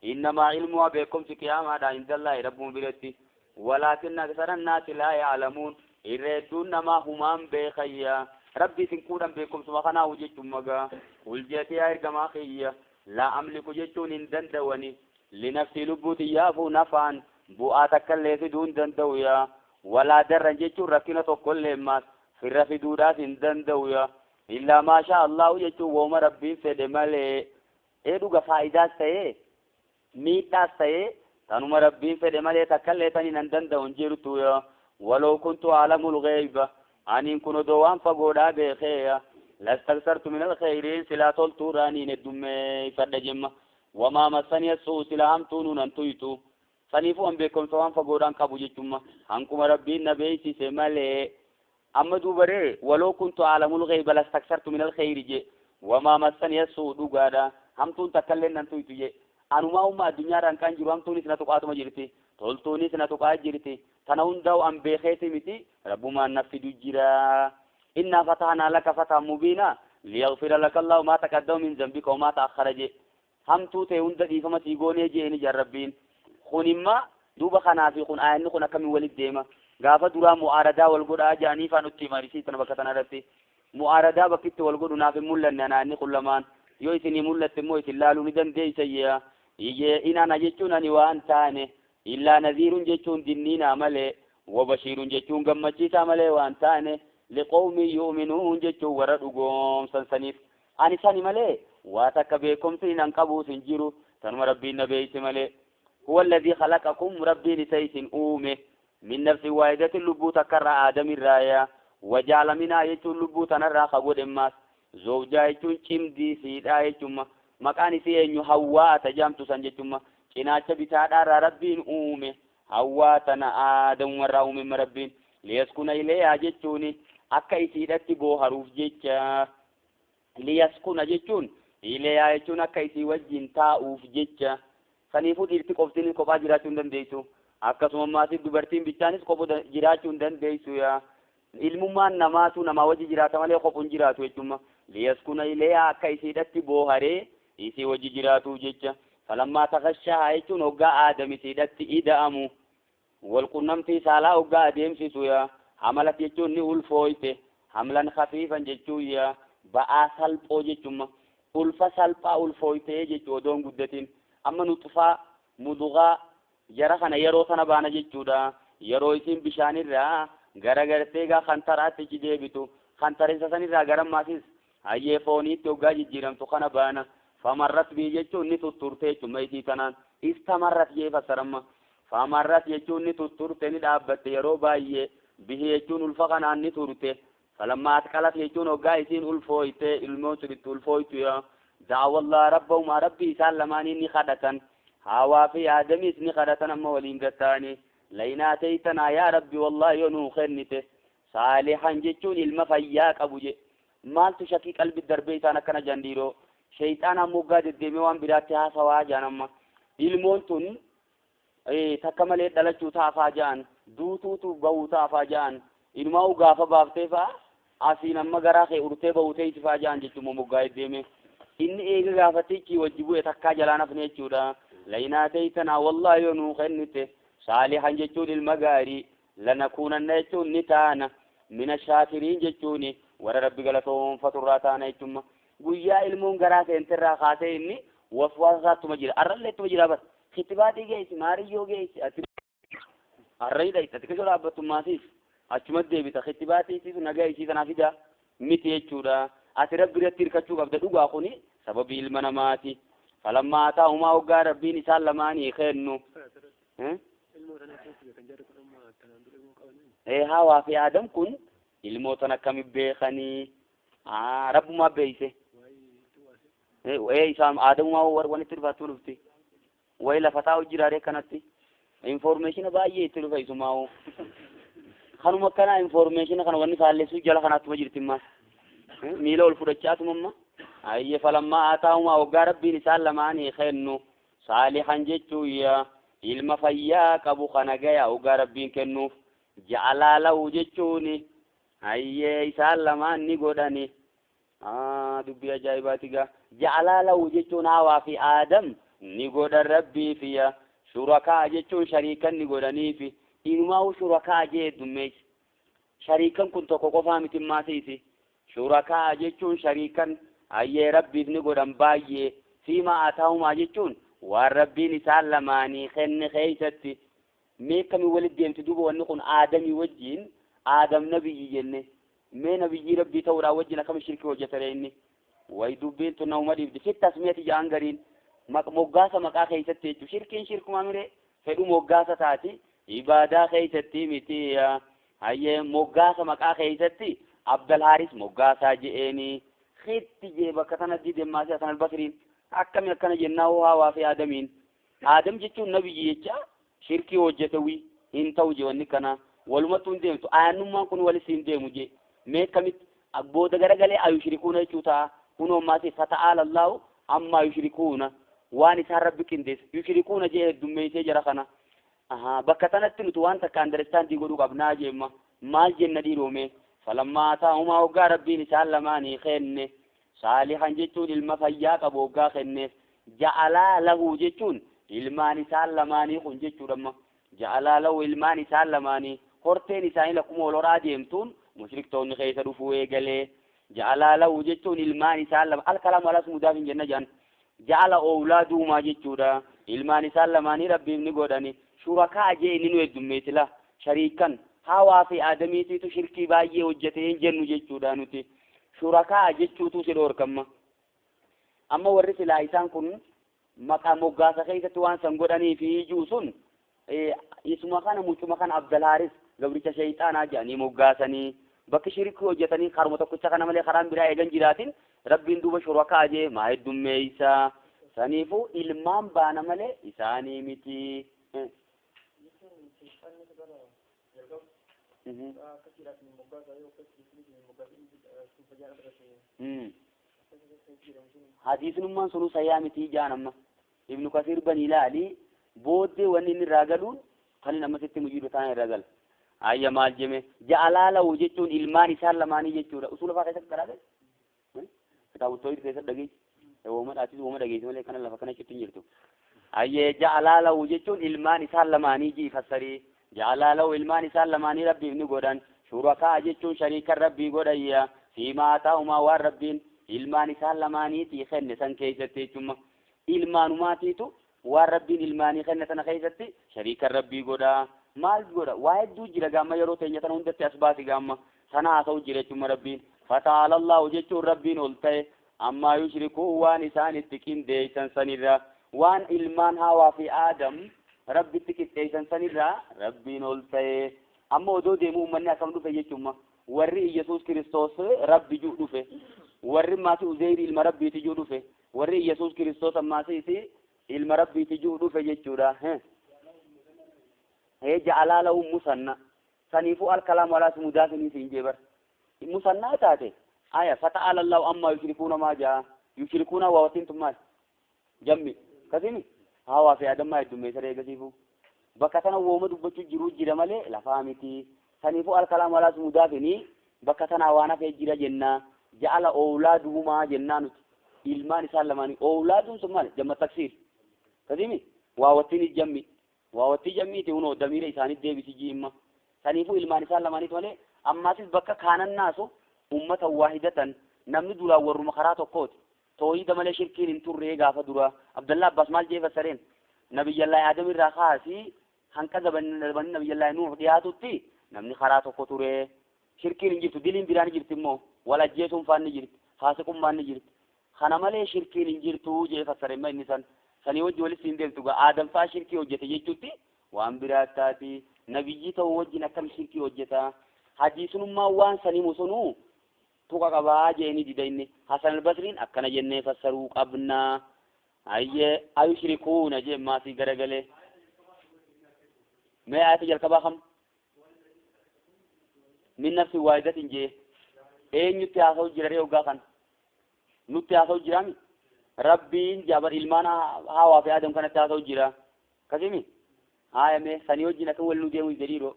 Innamaa ilmuhaa beekumsi qiyaamaadha indallaahi rabbuma biratti. Walaakinna aksara annaasi laa ya'lamuun irra hedduun namaa humaan beekayya. Rabbi isin kuudhan beekumsuma kanaahu jechuun magaa. Qul je'ati yaa ergamaa kiyya laa amliku jechuun hin danda'ani linafsii lubbuu tiyyaafuu nafaan bu'aa takkallee fiduu hin danda'u yaa. Walaa darran jechuun rakkina tokkollee ammaas firra fiduudhaas hin danda'u yaa. Illaa maashaa Allahu jechuun wooma Rabbiin fedhe malee. Ee dhuga faayidaas ta'ee miidhaas ta'ee tanuma Rabbiin fedhe malee takkallee tani nan danda'u hin jirtu yaa. Walaw kuntu a'lamul ghayba aniin kun odoo waan fagoodhaa beekee yaa. Lastaksartu minal khayriin silaa toltuurraa niin heddummeeffadha jemma. Wamaa massaniya su'u silaa hamtuunuu nan tuytu. Saniifuu an beekumsa waan fagoodhaan qabu jechumma. Hanquma Rabbiin na beeksise malee. Amma duuba ree waloo kuntu aalamul ghayba lastaksartu minal khayri je. Wamaa massaniya su'u dhugaadha. Hamtuun takkalleen nan tuytu je. Anumaa umma addunyaarraan kan jiru hamtuunis na tuqaatuma jirti. Toltuunis na tuqaa jirti. Tana hundaa'u an beekeeti miti. Rabbumaan na fidu jira. Innaa fatahnaa laka fatahan mubiinaa liyaghfira laka Allahu maa taqaddama min zambika wa maa ta'akhkhara je. Hamtuu tee hunda dhiifama sii goonee je'eni jedhan Rabbiin. Kun imma duuba kanaa fi kun aayanni kun akkamiin walitti deema? Gaafa duraa mu'aaradaa wal godhaa ja'anii faa nutti himan isii tana bakka tana irratti. Mu'aaradaa bakki itti wal godhu naaf hin mul'anne ana aayanni kun lamaan. Yoo isinii mul'atte immoo isin laaluu ni dandeeysan je'a. Iyyee in ana jechuun ani waan taane illaa nadhiirun jechuun dinniinaa malee wa bashiirun jechuun gammachiisaa malee waan taane liqawmin yu'minuun jechuun warra dhugoomsan saniif. Ani sani malee waa takka beekumsi nan qabuus hin jiru tanuma Rabbiin na beeyse malee. Huwa alladhii khalaqakum Rabbiin isa isin uume min nafsin waahidatin lubbuu takkarraa Aadamirraa yaa wa ja'ala minhaa jechuun lubbuu tanarraa ka godhe ammaas zawjaa jechuun cimdii siidhaa jechumma maqaan isii eenyu Hawwaa ta jaamtu san jechumma cinaacha bitaadhaarraa Rabbiin uume Hawwaa tana Aadamumarraa uumemma Rabbiin liyaskuna ilayhaa jechuuni akka isiidhatti booharuuf jecha liyaskuna jechuun ilayhaa jechuun akka isii wajjin taa'uuf jecha saniifuu dhiirti qoftiinis kophaa jiraachuu hin dandeessu akkasuma ammaas dubartiin bichaanis kophu jiraachuu hin dandeessu yaa ilmummaan namaatu namaa wajji jiraata malee kophu hin jiraatu jechumma liyaskuna ilayhaa akka isiidhatti booharee isii wajji jiraatuuf jecha falammaa taghashaahaa jechuun hoggaa Aadam isiidhatti ida'amu walqunnamtii saalaa hoggaa adeemsisu yaa hamalat jechuun ni ulfooyte hamlan khafiifan jechuun yaa ba'aa salphoo jechumma ulfa salphaa ulfooytee jechuu odoo hin guddatin amma nuxfaa mudugaa jara kana yeroo sana baana jechuudha yeroo isiin bishaanirraa gara gartee gaa kantaraatti achi deebitu kantarinsa sanirraa gara ammasis hayyee fooniitti hoggaa jijjiiramtu kana baana famarrat bii jechuun ni tutturte jechuun isii tanaan istamarrat jee fassaramma famarrat jechuun ni tutturte ni dhaabbatte yeroo baay'ee bihi jechuun ulfa kanaan ni turte falammaa atqalat jechuun hoggaa isiin ulfooyte ilmoon sun itti ulfooytu yaa da'awallaa rabbahumaa rabbii isaan lamaanii ni kadhatan Haawaa fi Aadamis ni kadhatan amma waliin gatta'anii lain aataytanaa yaa rabbi wallaahi yoo nuu kennite saalihan jechuun ilma fayyaa qabu je maaltu shakii qalbi darbee isaan akkana jedhan dhiiroo sheyxaanaan moggaa deddeemee waan biraatti haasawaa jedhan amma ilmoon tun takka malee dhalachuu taafaa jedhan duutuutu bahuu taafaa jedhan inumaa gaafa baaftee faa asiin amma garaa kee urtee bahuu teessi faa jedhan jechuun moggaa deddeemee inni eega gaafatichi wajji bu'e takkaa jalaan hafne jechuudha lainaa teeytanaa wallaahi yoo nuu kennite saalihan jechuun ilma gaarii lanakuunanna jechuun ni taana mina shaakiriin jechuun warra rabbi galatoonfaturraa taana jechuun guyyaa ilmoon garaa seenterraa kaasee inni waswaasa isaattuma jira arrallee ittuma jira bar kitibaatii geessi maariyyoo geessi ati arra hidha itti ati kasoo dhaabbattummaasiif achuma deebita kitibaatii isiitu nagaa isii tanaa fida miti jechuudha ati rabbi irratti hirkachuu qabda dhugaa kuni sababii ilma namaati falammaa ataahumaa hoggaa rabbiin isaan lamaanii kennu Ilmoo tana akkamitti beekan jarri kun amma tanaan dura ilmoo qabanii? Ee Haawaa fi Aadam kun ilmoo tana akkami beekanii? Rabbumaa beeyse. Waa'ee itti waase. Ee isaan Aadamumaa wanitti dhufaattuu dhufti. Wayi lafa taa'u jiraaree kanatti. Informeeshina baay'ee itti dhufa isumaa'u. Kanuma akkanaa informeeshina kana wanni faallessuu jala kanaattuma jirti ammaas. Miila ol fudhachaatuma amma. Ayyee falammaa ataahumaa hoggaa rabbiin isaan lamaanii kennu saalihan jechuu yaa ilma fayyaa qabu kana gaya hoggaa rabbiin kennuuf ja'alaa lahu jechuuni hayyee isaan lamaan ni godhani. Dubbii ajaa'ibaati gaa. Ja'alaa lahu jechuun Haawaa fi Aadam Ni godhan rabbiifiya shurakaa jechuun shariikan ni godhaniifi inumaa shurakaa jee heddummeessi. Shariikan kun tokko qofaa miti maasiisi. Shurakaa jechuun shariikan hayyee rabbiif ni godhan baay'ee. Fiimaa ataahumaa jechuun waan rabbiin isaan lamaanii kenne keeysatti. Mee akkamii walitti deemti duuba wanni kun aadamii wajjiin? Aadam nabiyyi jenne, mee nabiyyii rabbii ta'uudhaan wajjin akkami shirkii hojjetare inni? Way dubbiin tun namuma dhibdi. Fi tasmiyati ja'an gariin moggaasa maqaa keeysatti jechuu. Shirkiin shirkuma mire fedhu moggaasa taati, ibaadaa keeysatti miti. Hayyee moggaasa maqaa keeysatti Abdal Haaris moggaasaa je'eeni khitti jee bakka tana dide. Maasii Hasan Albasriin akkami akkana jennaa hoo hawaa fi aadamiin? Aadam jechuun nabiyyi jecha shirkii hojjete wi hin ta'u je. Wanni kana walumattuu hin deemtu, ayannummaan kun walis hin deemu je. Mee akkamitti booda garagalee ayushrikuuna jechuu ta'a? Kunoo maasii fata'aala Allahu ammaa yushrikuuna, waan isaan rabbi qindeesse yushrikuuna jee heddummeessee jara kana. Ahaa, bakka tanatti nuti waan takka understandii godhuu qabnaa jeemma. Maal jenna dhiiroome? Falammaa ataahumaa, hoggaa rabbiin isaan lamaanii kenne, saalihan jechuun ilma fayyaa qabu hoggaa kenneef, ja'alaa lahu jechuun ilmaan isaan lamaanii kun jechuudha. Ja'alaa lahu, ilmaan isaan lamaanii horteen isaanii lakkuma wal horaa deemtuun mushriktoonni keessa dhufuu eegalee. Ja'alaa lahu jechuun ilmaan isaan lama alkalaamu alas mudaaf hin jenna jedhan. Ja'ala oolaaduumaa jechuudha. Ilmaan isaan lamaanii rabbiif ni godhani shurakaa jee inni nu heddummeessila shariikan. Hawaa fi aadamiitiitu shirkii baay'ee hojjete hin jennu jechuudha. Nuti shurakaa jechuutu si dhoorkamma. Amma warri silaa isaan kun maqaa moggaasa keessatti waan san godhanii fi ijuu sun isuma kana mucuma kana Abdal Haaris gabricha shayxaanaa jedhanii moggaasanii bakki shirkii hojjetanii karuma tokkicha kana malee karaan biraa eegan jiraatin. Rabbiin duuba shurakaa jee maa heddummeeysa? Saniifuu ilmaan baana malee isaanii miti. Jechuun shayxaanni gara jalqabu akkasiidhaaf moggaasa yoo akkasii moggaasa sun fayyaan argate akkasii jedhamu sun. Hadiisnummaan sunuu sayyaa miti jaan. Amma Ibnu Kasiir bani ilaali, booddee wanni inni irraa galuun kan inni ammasitti mujiidu ta'an irraa gala. Ayya, maal jeme? Ja'alaa lahu jechuun ilmaan isaan lamaanii jechuudha. Usuula faa keessatti karaa kitaabu tawhiid keessatti dhageessi wooma dhaatis wooma dhageessi malee kana lafa kana achitti hin jirtu. Ayyee, ja'alaa lahu jechuun ilmaan isaan lamaanii jii fassarii. Ja'alaa lahu, ilmaan isaan lamaanii rabbiif ni godhan. Shurakaa jechuun shariikan rabbii godhayya. Fiimaa ta'umaa, waan rabbiin ilmaan isaan lamaaniitii kenne san keessatti jechumma. Ilmaanumaatiitu waan rabbiin ilmaanii kenne sana keessatti shariikan rabbii godha. Maal godha? Waa hedduu jira gaamma, yeroo teenya tana hundatti as baasi gaamma sana haasa'u jira jechumma rabbiin. Fata'aala Allahu jechuun rabbiin ol ta'e ammaa yushrikuu, waan isaan itti qindeessan sanirra, waan ilmaan hawaa fi aadam rabbitti qixxeessan sanirra rabbiin ol ta'e. Amma odoo deemu uummanni akkam dhufe jechumma? Warri Iyesuus Kiristoos rabbi jiru dhufe, warri maasi Uzeyri ilma rabbiiti jiru dhufe, warri Iyesuus Kiristoos ammaasiisi ilma rabbiiti jiru dhufe jechuudha. Hee, ja'alaa lahu musanna. Saniifuu alkalaamu alaa sumudaafini siin jee bar musannaa taate. Aya, fata'ala Allahu ammaa yushrikuuna maa jaa yushrikuuna waawatiin tun maal jammi kasimi hawaa fi adammaa heddummeessa eegasiifu bakka tana wooma dubbachuu jiru jira malee lafaa miti. Saniifuu alkalaamu alaa sumudaafini bakka tanaa waan hafee jira jenna. Ja'ala oolaaduhumaa jennaa nuti ilmaan isaan lamaanii. Oolaaduun sun maal? Jamma taksiir kasimi waawattiin jammi waawattii jammiiti. Hunoo damiira isaanii deebisi jiimma. Saniifuu ilmaan isaan lamaaniitu malee ammaasis bakka kaanan naasu ummata waahidatan, namni duraan warruma karaa tokkooti, toohida malee shirkiin hin turree gaafa dura. Abdallah Abbas maal jee fassareen? Nabiyyallaahi Aadam irraa kaasii hanqa zabanni nabiyyallaahi Nuuh dhiyaatutti namni karaa tokko ture, shirkiin hin jirtu. Diliin biraan ni jirti immoo, wal ajjeesuun faan ni jirti, faasiqummaan ni jirti, kana malee shirkiin hin jirtu jee fassareen. Ma inni san sanii wajji walitti hin deemtu gaa. Aadam faa shirkii hojjete jechuutti waan biraa taati. Nabiyyii ta'uu wajjin akkam shirkii hojjeta? Hadiisunummaa waan sanii musunuu tuqa qabaa jeeni dida inni Hasan Albasriin. Akkana jennee fassaruu qabnaa. Hayyee, ayushrikuuna jee maasii garagalee. Mee ayata jalqabaa kam? Min nafsi waahidatin jee eenyutti haasa'u jira ree? Hoggaa kan nutti haasa'u jiraami rabbiin jaabar ilmaan hawaa fi aadam kanatti haasa'u jira kasimi. Haya, mee sanii wajjin akkam wal nu deemu jedhiiroo?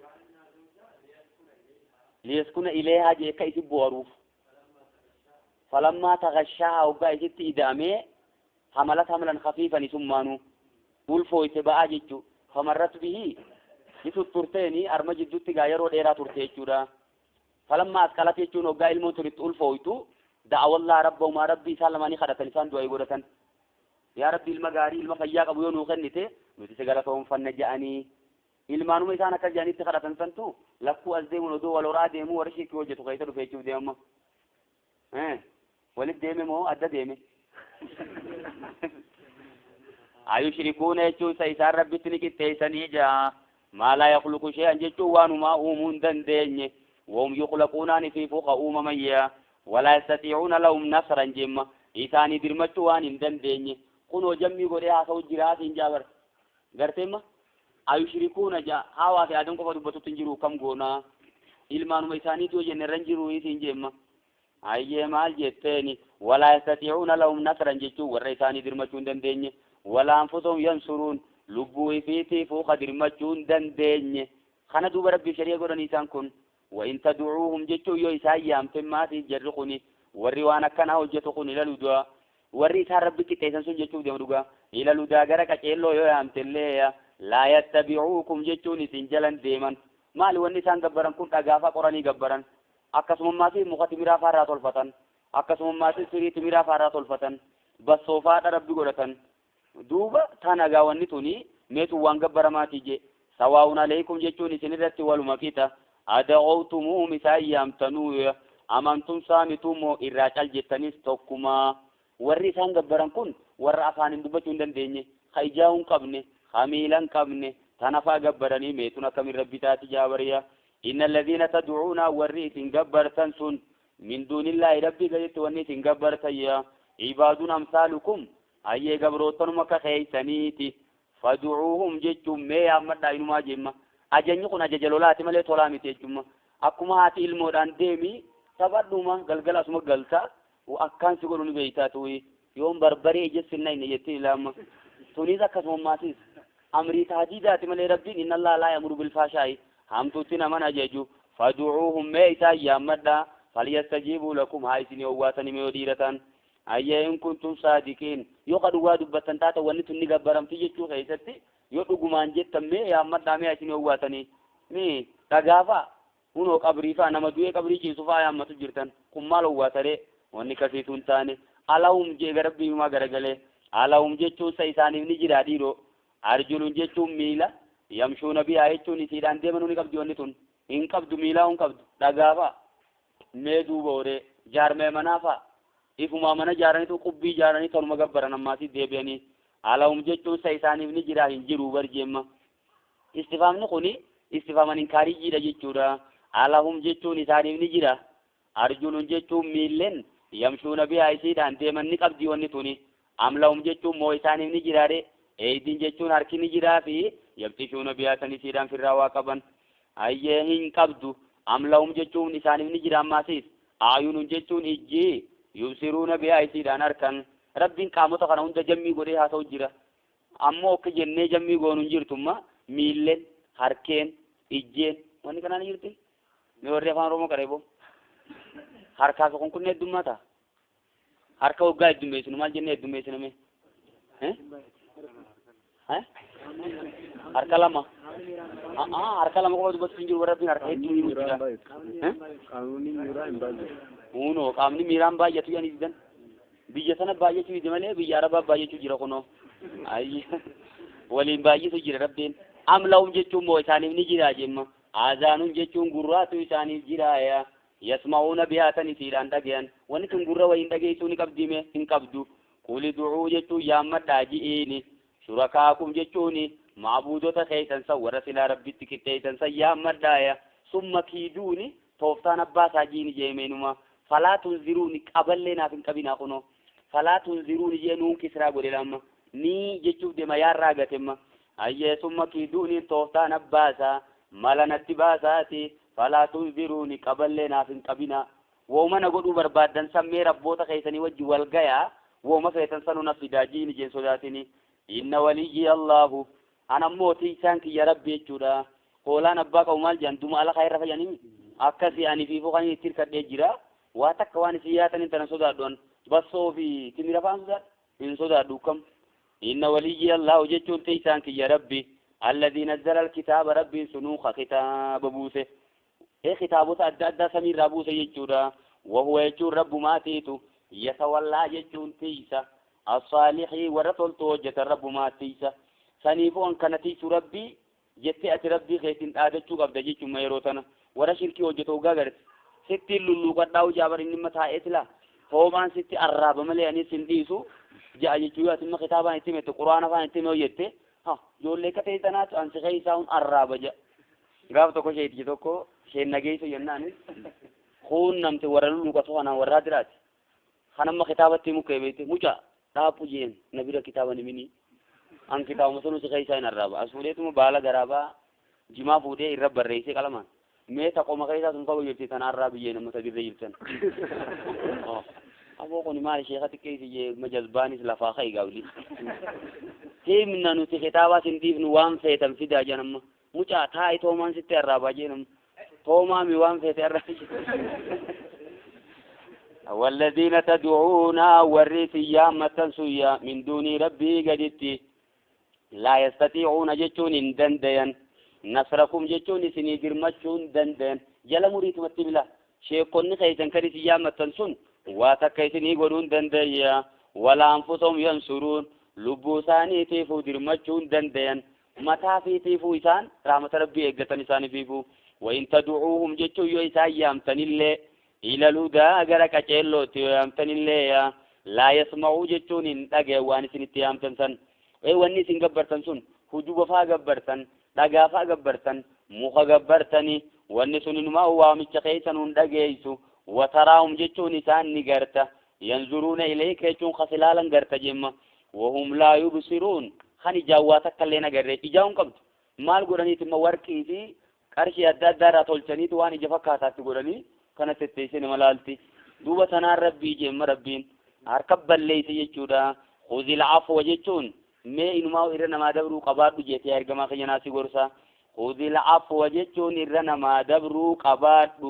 Liyaskuna ilayhaa jee akka isi boharuuf. Falammaa tagashaa, hoggaa isitti ida'amee. Hamalat hamlan khafiifan isummaanuu ulfooyte ba'aa jechu. Famarrat bihi ni tutturteeni arma jidduutti gaa yeroo dheeraa turte jechuudha. Falammaa asqalat jechuun hoggaa ilmoon tun itti ulfooytu da'awallaa rabbahumaa rabbii isaan lamaanii kadhatan isaan du'aa godhatan. Yaa rabbi ilma gaarii ilma fayyaa qabu yoo nuu kennite nuti si galatoonfanna je'anii. Ilmaanuma isaan akkas jedhanitti kadhatan santu lakkuu as deemuun odoo wal horaa deemuu warri shirkii hojjetu keessa dhufe jechuuf deemama. Walit deeme moo adda deeme? Ayushrikuuna jechuun isa isaan rabbitti ni qixxeessanii jaa. Maa laa yakhluqu shay'an jechuun waanumaa uumuu hin dandeenye. Wahum yukhlaquunaan ifiifuu ka uumaman yaa. Walaa yastatiicuuna lahum nasran jemma. Isaanii dirmachuu waan hin dandeenye. Kunoo jammii godhee haasa'u jiraa siin jaa bar. Garteemma? Ayushrikuuna jaa. Hawaa fi Aadam qofa dubbatutti hin jiru kam goonaa. Ilmaanuma isaaniitu yoo jenne irra hin jiru siin jemma. Hayyee maal jetteeni? Walaa yastatiicuuna lahum nasran jechuun warra isaanii dirmachuu hin dandeenye. Walaa anfusahum yansuruun lubbuu ifiitiifuu ka dirmachuu hin dandeenye. Kana duuba rabbiif shari'a godhanii isaan kun. Wa in tad'uuhum jechuun yoo isaan yaamte maatiif jarri kuni warri waan akkanaa hojjetu kun ila ludaa warri isaan rabbi qixxeessan sun jechuuf deemu dhugaa ila ludaa gara qaceelloo yoo yaamte illee laa yattabi'uukum jechuun isin jalan deeman. Maali wanni isaan gabbaran kun dhagaafaa qoranii gabbaran. Akkasumammaas muka timiraa faarraa tolfatan. Akkasumammaas firii timiraa faarraa tolfatan. Bassoofaadha rabbi godhatan. Duuba tanagaa wanni tuni meetu waan gabbaramaatii jee. Sawaa'un alaykum jechuun isin irratti waluma qixa. Ada'awtumuhum isaan yaamtanuu amantum saamitumoo irraa cal jettanis tokkuma. Warri isaan gabbaran kun warra afaaniin dubbachuu hin dandeenye, ka ijaa hin qabne, ka miila hin qabne, tanafaa gabbaranii meetun akkamiin rabbi taati jaabariya. Inna alladhiina tad'uuna warri isin gabbartan sun min duunillaahi rabbii gaditti wanni isin gabbartan yaa ibaadun amsaalukum hayyee gabroottanuma akka keeysaniiti. Fad'uuhum jechuun mee yaammadhaa inumaa jemma. Ajajni kun ajaja lolaati malee tolaa miti jechumma. Akkuma haati ilmoodhaan deemi taphadhuma galgala asuma galta akkaan si godhu ni beeytaa tuyi. Yoon barbaree ija sinna inni jettiin ilaama. Tunis akkasuma maatis. Amrii taadiidaati malee rabbiin inna allaa laa ya'muru bil fahshaa'i hamtuutti naman ajaju. Fad'uuhum mee isaan yaammadhaa falyastajiibuu lakum haa isinii owwaatanii mee yoo dhiira ta'an. Hayyee in kuntum saadiqiin yoo ka dhugaa dubbattan taata wanni tun ni gabbaramti jechuu keessatti yoo dhugumaan jettan mee yaammadhaa mee haa isinii owwaatanii. Mee dhagaafaa hunoo qabriifaa nama du'ee qabrii ciisu faa yaammatu jirtan kun maal owwaataree wanni kasiitu hin taane. Alahum jee gara rabbii himaa garagalee. Alahum jechuun sa isaaniif ni jira dhiiroo. Arjulun jechuun miila yamshuuna bihaa jechuun isiidhaan deemanuu ni qabdi wanni tun. Hin qabdu miilaa hin qabdu dhagaafaa. Mee duuba horee jaarmee manaafaa ifumaa mana jaaraniitu qubbii jaaranii tanuma gabbaran ammaasii deebi'anii. Alahum jechuun sa isaaniif ni jira hin jiru bar jeemma. Istifaamni kuni istifaaman inkaariyyiidha jechuudha. Alahum jechuun isaaniif ni jira. Arjulun jechuun miilleen yamshuuna bihaa isiidhaan deeman ni qabdi wanni tuni. Amlahum jechuun moo isaaniif ni jiraare. Eeydin jechuun harki ni jiraa fi yabxishuuna bihaa san isiidhaan firraa waa qaban. Hayyee hin qabdu. Amlahum jechuun isaaniif ni jira ammaasiis. Ayunun jechuun ijji yubsiruuna bihaa isiidhaan harkan. Rabbiin qaamota kana hunda jammii godhee haasa'u jira. Ammoo akka jennee jammii goonu hin jirtumma miilleen, harkeen, ijjeen wanni kanaa ni jirti. Mee warri afaan Oromoo qareeboo. Harkaa fi kunkunni heddummaata. Harka waggaa heddummeessinu maal jennee heddummeessina mee? Harka lama. Harka lama qofa dubbatu hin jiru rabbiin harka hedduu himu jira. Qaamni miiraa hin baay'atu. Hunoo qaamni miiraan baay'atu jedhanii didan. Biyya sana baay'achuu dide malee biyya Arabaa baay'achuu jira kunoo. Ayyi waliin baay'isu jira rabbiin. Am lahum jechuun moo isaaniif ni jira jemma. Azaanun jechuun gurraatu isaaniif jira yaa. Yasma'uuna bihaa tan isiidhaan dhagayan. Wanni tun gurra wayiin dhageessuu ni qabdi mee hin qabdu. Quli du'uu jechuun yaammadhaa ji'iini. Shurakaakum jechuuni maabuudota keessan san warra silaa rabbitti qixxeessan san yaammadhaa yaa. Summa kiiduuni tooftaan abbaa isaa jiini jeemeenuma. Falaa tunziruuni qaballee naaf hin qabinaa kunoo. Falaa tunziruuni jee nuun kisraa godhe lamma. Ni jechuuf deema yaarraa gatemma. Hayyee summa kiiduuni tooftaan abbaa isaa mala natti baasaati. Falaa tunziruuni qaballee naaf hin qabinaa. Wooma na godhuu barbaaddan san mee rabboota keessanii wajji wal gayaa. Wooma feetan sanu na fidaa jiini jeen sodaatini. Inna waliyyi Allahu. Ana ammoo tiisaan kiyya rabbi jechuudha. Hoolaan abbaa qabu maal jedhan duma ala kaayirra fayyanii akkasii ani fiifuu kan itti hirkadhee jira. Waa takka waan isin yaataniin tana sodaadhu an. Bassoo fi timira fa'aan sodaadha. Hin sodaadhu kam. Inna waliyyi Allahu jechuun tiisaan kiyya Rabbi alladhii nazzala alkitaaba Rabbiin sunuu ka kitaaba buuse. Ee kitaabota adda addaa samiirraa buuse jechuudha. Wahuwa jechuun Rabbumaatiitu yatawallaa jechuun tiisa. As-saalihii warra toltuu hojjetan Rabbumaa tiisa. Saniifuu an kana tiisu Rabbii jettee ati Rabbii keetiin dhaadachuu qabda jechuudha yeroo tana. Warra shirkii hojjetu hoggaa garte. Sittiin lulluuqadhaa ujaa bar inni taa'ee silaa. Toomaan sitti arraaba malee anis hin dhiisu. Ja'a jechuu yoo ati imma kitaabaan itti himette quraana afaan itti hime hojjette. Ha ijoollee akka ta'e tanaatu ansi keessaa hun arraaba ja'a. Gaaf tokko sheetichi tokko sheen nageessu jennaanis kuun namti warra lulluuqatu kanaan warraa diraati. Kanamma kitaabatti himu kee beekte mucaa dhaaphu jeen na bira kitaaba nimini. An kitaabuma sunu si keessaa hin arraaba. As fuudheetuma baala garaabaa jimaa fuudhee irra barreessee qalamaan. Mee taqoma keessaa sun fagoo jirti tana arraabi jeen amma sadirra jirtan. Aboo kuni maali sheeka xiqqeessi jee majazbaanis lafaa ka'i gaabli. Himna nuti kitaabaa sin dhiifnu waan feetan fidaa jeen amma. Mucaa taa'i toomaan sitti arraabaa jeen amma. Toomaami waan feete arraabi jeen. والذين تدعون ورث متن سيا من دون ربي قدتي لا يستطيعون جتون دندين نصركم جتون سني درمتون دندين جل مريت متبلا شيخون خيسن كريس يا متن سن واتكيسني قرون دنديا ولا أنفسهم ينصرون لبوساني تيفو درمتون دندين متى في تيفو إسان رحمة ربي إجتن إسان فيفو وإن تدعوهم جتو يسا يامتن اللي إلى الهدى أجرك أجلو تيامتن اللي لا يسمعوا جتون إن أجا واني سنتيامتن سن إيه واني سنجبرتن سن هجوب فا جبرتن دجا فا جبرتن مخ جبرتني واني سنن ما هو متشقيسن دجيسو وتراهم جتون إسان نجرته ينظرون إليك جتون خسلالا جرت جمّا وهم لا يبصرون خني جواتك اللي نجري إجاهم قبض مال قرني ثم ورقي في قرشي أداد دارة تولشني تواني جفكاتات قرني كانت تتيسين ملالتي دوبة تنار ربي جم ربين أركب الليس يجودا خذ العفو جتون ما إنما إرنا ما دبرو قبادو جيتي أرجما خيناسي غرسا خذ العفو جتون إرنا ما دبرو قبادو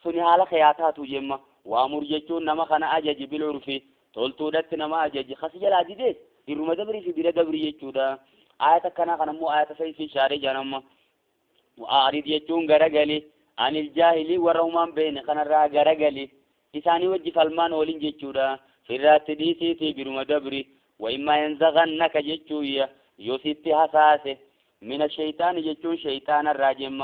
سني على خياتاتو جمّا وأمر جتون نما خنا أجج بالعرف تولتو دت نما أجج خسي العديد إرما دبري في بلا دبري يجودا آية كنا خنا مو آية في شارع جنما وأعرض جتون غرغلي عن الجاهل والرومان بين خنا را غرغلي إساني وجه فالمان ولين جتودا في الرات ديسي في برما دبري وإما ينزغنك جتويا يوسيت حساسه من الشيطان جتون شيطان الراجم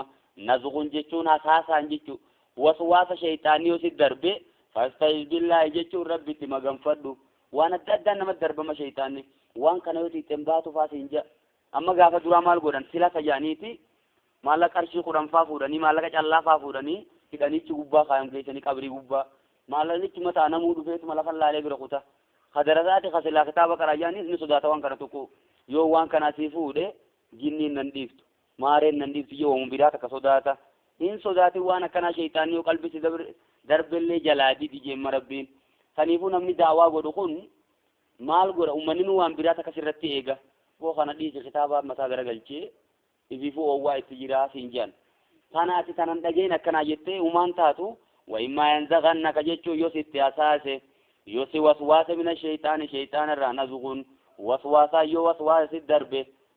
نزغ جتون حساسا جتو وسواس شيطان يوسيت دربه فاستعذ بالله جتون ربي تمغن فدو وانا ددان نما درب ما شيطاني وان كان يوتي تنباتو فاسنجا اما غافا درا مال غودن سلا سجانيتي maallaqa qarshii 10 faa fuudhanii maallaqa callaa faa fuudhanii hidhanichi gubbaa kaayam geessanii qabrii gubbaa maallaqnichi mataa namuu dhufeetuma lafa laalee bira kuta hadarataati kasilaa kitaaba qaraayyaanis ni sodaata waan kana tokko yoo waan kana asii fuudhe jinniin nan dhiiftu maareen nan dhiiftu yoo oomu biraa takka sodaata hin sodaatin waan akkanaa sheeyxaanni yoo qalbisi darbellee jalaa didi jeemma rabbiin saniifuu namni daawaa godhu kun maal godha uummanni nu waan biraa takka sirratti eega boo kana dhiisi kitaaba mataa garagalchee ifiifuu oowwaa itti jiraa siin jedhan tanaati tanan dhageen akkanaa jettee umaan taatu وإما ينزغنك جتشو يوسي أساسه يوسي وسواس من الشيطان شيطان الرا نزغ وسواسا يو وسواس الدرب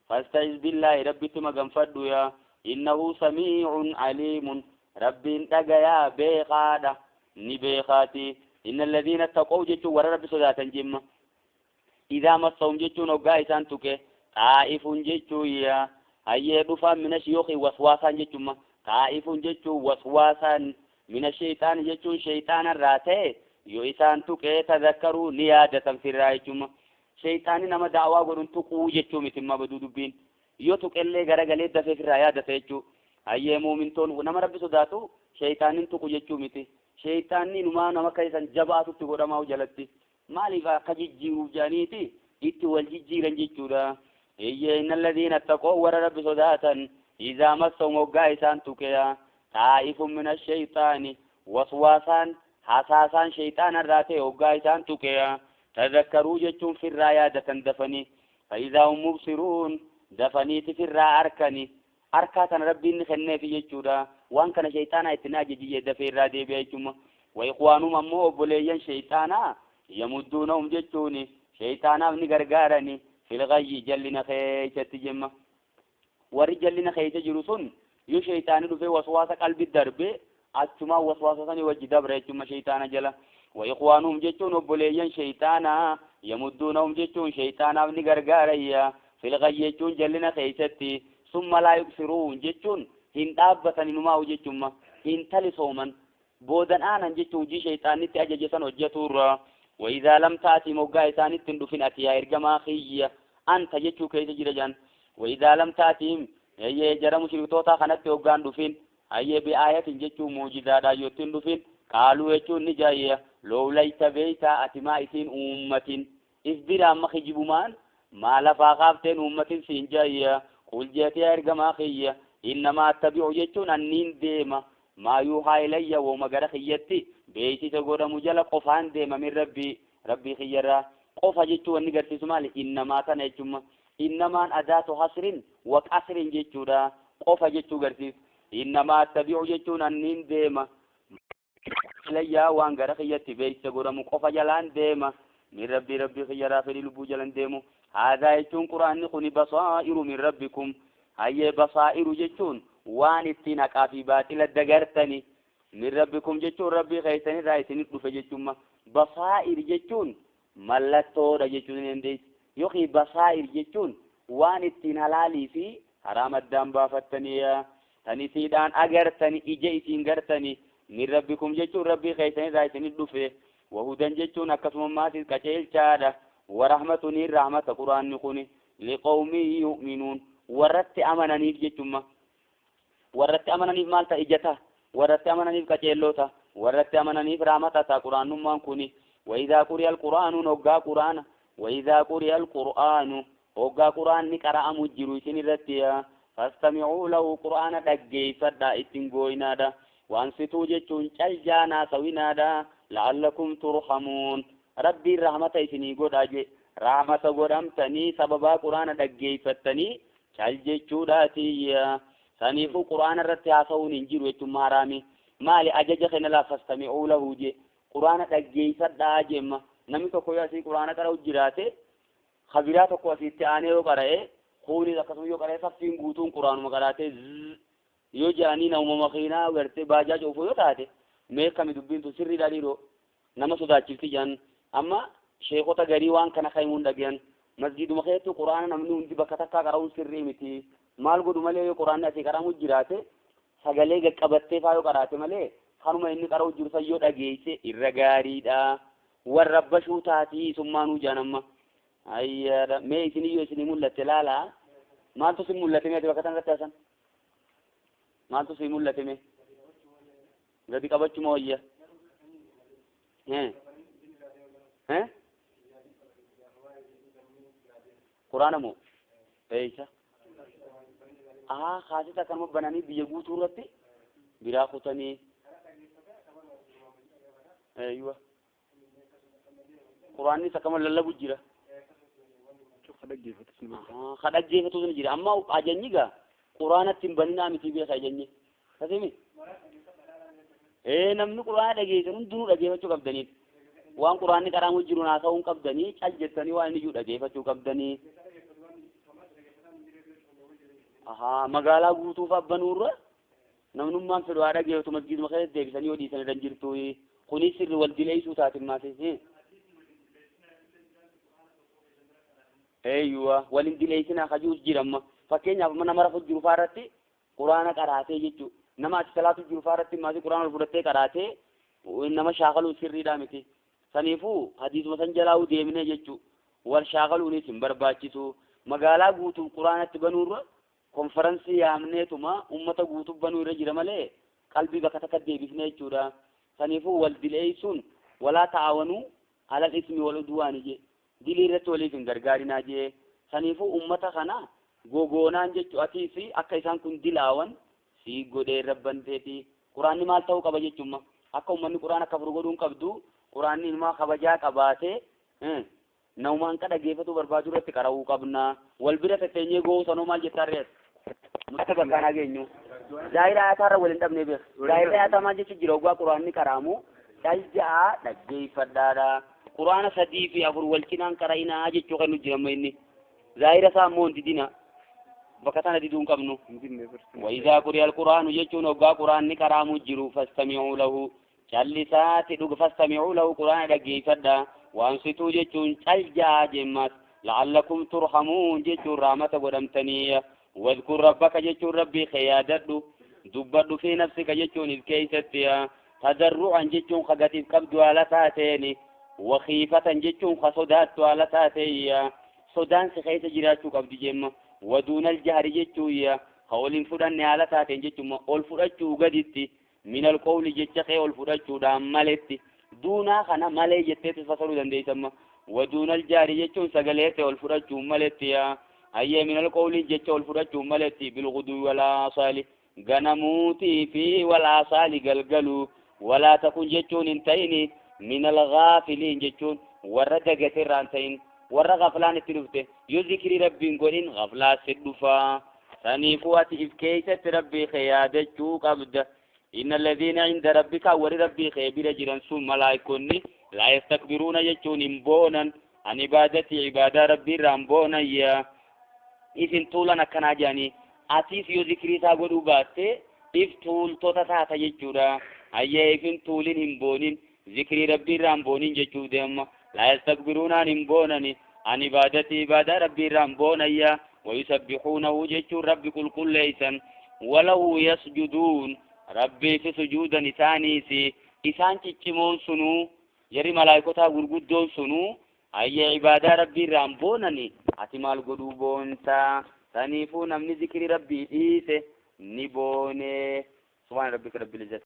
فاستعذ بالله ربي تمغن فدو يا إنه سميع عليم ربي انتقيا بيقادة نبيخاتي إن الذين اتقوا جتشو ورا ربي صداتا جمّا إذا مسهم جتشو نوغا إسان تكي طائف جتشو يا هيا دفا من الشيوخ وسواسا جتشو طائف جتشو وسواسا من الشيطان جتشو شيطان الراتي يو إسان تكي تذكروا نيادة في الرايتشو شيطان نما دعوة قرن تقو جتشو متما بدو دبين يو تكي غرغلي دفع في الرايادة جتشو هيا مؤمن تون نما ربي صداتو شيطان تقو جتشو متي شيطان نما نما كيسان جباتو تقو جلتي مالي كجيجيرو جانيتي إتي والجيجيران جيجورا إيه إن الذين اتقوا ورا رب صداتا إذا مسهم وقايسان تكيا طائف من الشيطان وسواسا حساسا شيطان الراتي وقايسان تكيا تذكروا جتون في الرايادة دفني فإذا هم مبصرون دفني في الراء أركني أركاتا ربي نخني في جيجورا وان كان شيطانا اتناجي جي دفي الرادي بيجوما وإخوانهم أمو أبوليا شيطانا يمدونهم جتوني Shayxaanaaf ni gargaarani fil ghayyi jallina keeysatti jemma. Warri jallina keeysa jiru sun yoo shayxaani dhufee waswaasa qalbi darbe achumaa waswaasa sanii wajji dabra jechuma shayxaana jala. Wa ikhwaanuhum jechuun obboleeyyan shayxaanaa yamudduunahum jechuun shayxaanaaf ni gargaarayya fil ghayyi jechuun jallina keeysatti. Summa laa yuqsiruun jechuun hin dhaabbatan inumaa'u jechuma hin talisooman boodan aanan jechuun hojii shayxaanitti ajaje san hojjetuurra. Wa idhaa lam ta'ati moggaa isaanitti hin dhufin ati yaa ergamaa kiyya anta jechuu keessa jira jaan. Wa idhaa lam ta'atihim hayyee jara mushriktoota kanatti hoggaan dhufin hayyee bi'aayatin jechuun muujizaadhaa yoo ittiin dhufin qaaluu jechuun ni jaayya lowlayta beeytaa ati maa isiin uummatin if bira amma kijibumaan maa lafaa kaafteen uummatin siin jaayya. Qul jeetee yaa ergamaa kiyya innamaa attabi'u jechuun anniin deema maa yuuhaa ilayya wooma gara kiyyatti beeksisa godhamu jala qofaan deema min rabbii rabbii kiyyarraa qofa jechuu wanni garsiisu maali innamaa tana jechuma innamaan adaatu hasrin wa qasrin jechuudha qofa jechuu garsiisu innamaa attabi'u jechuun anniin deema ilayya waan gara kiyyatti beeksisa godhamu qofa jalaan deema min rabbii rabbii kiyyarraa fedhii lubbuu jalan deemu. Haadhaa jechuun quraanni kuni basaa'iru min rabbikum hayyee basaa'iru jechuun waan ittiin haqaa fi baaxila dagartani min rabbikum jechuun rabbii keessanirraa isinit dhufe jechuma. Basaa'ir jechuun mallattoodha jechuun ni dandeessi yookiin basaa'ir jechuun waan ittiin halaalii fi haraam addaan baafattanii tan isiidhaan agartani ija isiin gartani min rabbikum jechuun rabbii keessanirraa isinit dhufe. Wahudan jechuun akkasuma maatis qaceelchaadha. Warahmatuni rahmata quraanni kuni liqawmin yu'minuun warratti amananiif jechuma. Warratti amananiif maal ta'a ijata warratti amananiif qaceelloota warratti amananiif rahmata ta'a quraannummaan kuni. Wa idhaa quri'a alqur'aanu hoggaa quraana wa idhaa quri'a alqur'aanu hoggaa quraanni qara'amu jiru isin irratti fastami'uu lahu qur'aana dhaggeeffadhaa ittiin gooyinaadha. Waansituu jechuun caljaanaa sawinaadha la'allakum turhamuun rabbiin rahmata isinii godhaa jee rahmata godhamtanii sababaa quraana dhaggeeffattanii cal jechuudhaatiyya. Saniifuu quraana irratti haasa'uun hin jiru jechuun haraami. Maali ajaja kenna laa fastami'uu lahu jee quraana dhaggeeffadhaa jeemma. Namni tokko yoo asii quraana qara'u jiraate kabiraa tokko asitti aanee yoo qara'e kuunis akkasuma yoo qara'e saffiin guutuun quraanuma qaraatee yoo jedhanii nama makiinaa gartee baajaa cuufuu yoo taate mee kami dubbiin tun sirriidha dhiiroo nama sodaachifti jedhan. Amma sheekota garii waan kana kaimuun dhagayan masjiduma keessattuu quraana namni hundi bakka takkaa qara'uun sirrii miti. Maal godhu malee yoo quraanni asii qara'amu jiraate sagalee qaqqabattee faa yoo qaraate malee kanuma inni qara'u jiru san yoo dhageesse irra gaariidha. Warra bashuu taatii summaanuu jedhan amma. Ayyaadha mee isiniyyoo isinii mul'atte laalaa maaltu si mul'ate mee ati bakka tanarratti haasan maaltu si mul'ate mee gadi qabachuma wayya quraana moo eeysa kaasita akkanuma bananii biyya guutuu irratti biraa kutanii eeywa quraannis akkama lallabu jira kadhaggeeffatu ni jira. Amma ajanyi gaa quraanatti hin baninaa miti beeka ajanyi tasimi namni quraana dhageessan hundinuu dhageeffachuu qabdaniif waan quraanni qaraamu jiru haasa'uu hin qabdanii cal jettanii waan inni jiru dhageeffachuu qabdanii. Magaalaa guutuuf abbanuurra namnummaan fedhu haa dhageeffatu masgiiduma keessatti deebisanii yoo dhiisan irra hin jirtu. Kunis sirri wal dileessuu taate maasii. Eeyyuwa wal hin dileessinaa kajuus jira amma fakkeenyaaf nama rafu jiru faa irratti quraana qaraatee jechuu nama achi salaatu jiru faa irratti maasii quraana ol fudhattee qaraatee nama shaakaluun sirriidhaa miti. Saniifuu hadiisuma san jalaa'uu deemnee jechuu wal shaakaluunis hin barbaachisu. Magaalaa guutuu quraanatti banuurra konferansii yaamneetuma ummata guutuu banuu irra jira malee qalbii bakka takka deebifnee jechuudha. Saniifuu wal dileessuun walaa ta'awanuu alal ismi wal udwaani jee dilii irratti waliif hin gargaarinaa jee. Saniifuu ummata kana gogoonaan jechuu atiis akka isaan kun dilaawan sii godhee rabbanteeti. Quraanni maal ta'uu qaba jechuudha akka ummanni quraana akka furu godhuu hin qabdu. Quraanni ilmaa kabajaa qabaatee namumaan ka dhageeffatu barbaadu irratti qara'uu qabna. Wal bira tetteenyee go'uu sanoo maal jettaa rees nutti bakkaan hageenyu Zaahira ayaataarra wal hin dhabne beeka. Zaahira ayaataa maal jechuun jira oggaa quraanni qaraamu cal ja'a dhaggeeffadhaadha. Quraana 3 fi 4 wal cinaan qara'inaa jechuu kan nu jira inni zaahira isaa immoo hin didina bakka tana diduu hin qabnu. وإذا قرئ القرآن جتون وقا قرآن نكرام جرو فاستمعوا له جلسات دغ فاستمعوا له قرآن دغيفدا وانصتوا جتون چلجا جمات لعلكم ترحمون جتون رحمة قدمتني واذكر ربك جتون ربي خيادد دبد في نفسك جتون الكيستيا تضرعا جتون خغتي قبض على تاتين وخيفة جتون خصدات على تاتيا صدان سخيت جراتو قبض جمّا ودون الجهر جتويا قول فدان على تاتين جتوما اول فدچو غديتي من القول جتخه اول فدچو دام مالتي دونا خنا مالي جتت فسرو دنديسما ودون الجهر جتون سغليته اول فدچو مالتي اي من القول جت اول فدچو مالتي بالغدو ولا صالي غنموتي في ولا صالي غلغلو ولا تكون جتون انتيني من الغافلين جتون وردغت رانتين warra غفلان itti dhufte yoo zikrii rabbiin godhin غفlaa si dhufa saniifuu ati if keeysatti rabbii kee yaadachuu qabda إن الذين عند ربك warri rabbii kee bira jiran sun malaayikonni لا يستكبرون jechuun hin boonan an ibaadati ibaadaa rabbii irraa hin boonan yaa ifin tuulan akkanaa jedhanii atiis yoo zikrii isaa godhuu baatte if tuultota taata jechuudha hayyee ifin tuulin hin boonin zikrii rabbii irraa hin boonin jechuu deema لا يستكبرون عن بونني عن عبادتي عبادة ربي رامبونيا ويسبحونه جتشو ربي كل كل ليسا ولو يسجدون ربي في سجود نسانيسي إسان تشمون سنو يري ملائكتا غرغدون سنو أي عبادة ربي رامبونني أتمال قدوبون تا سنيفو نمني ذكر ربي إيسي نبوني سبحان ربك رب العزة.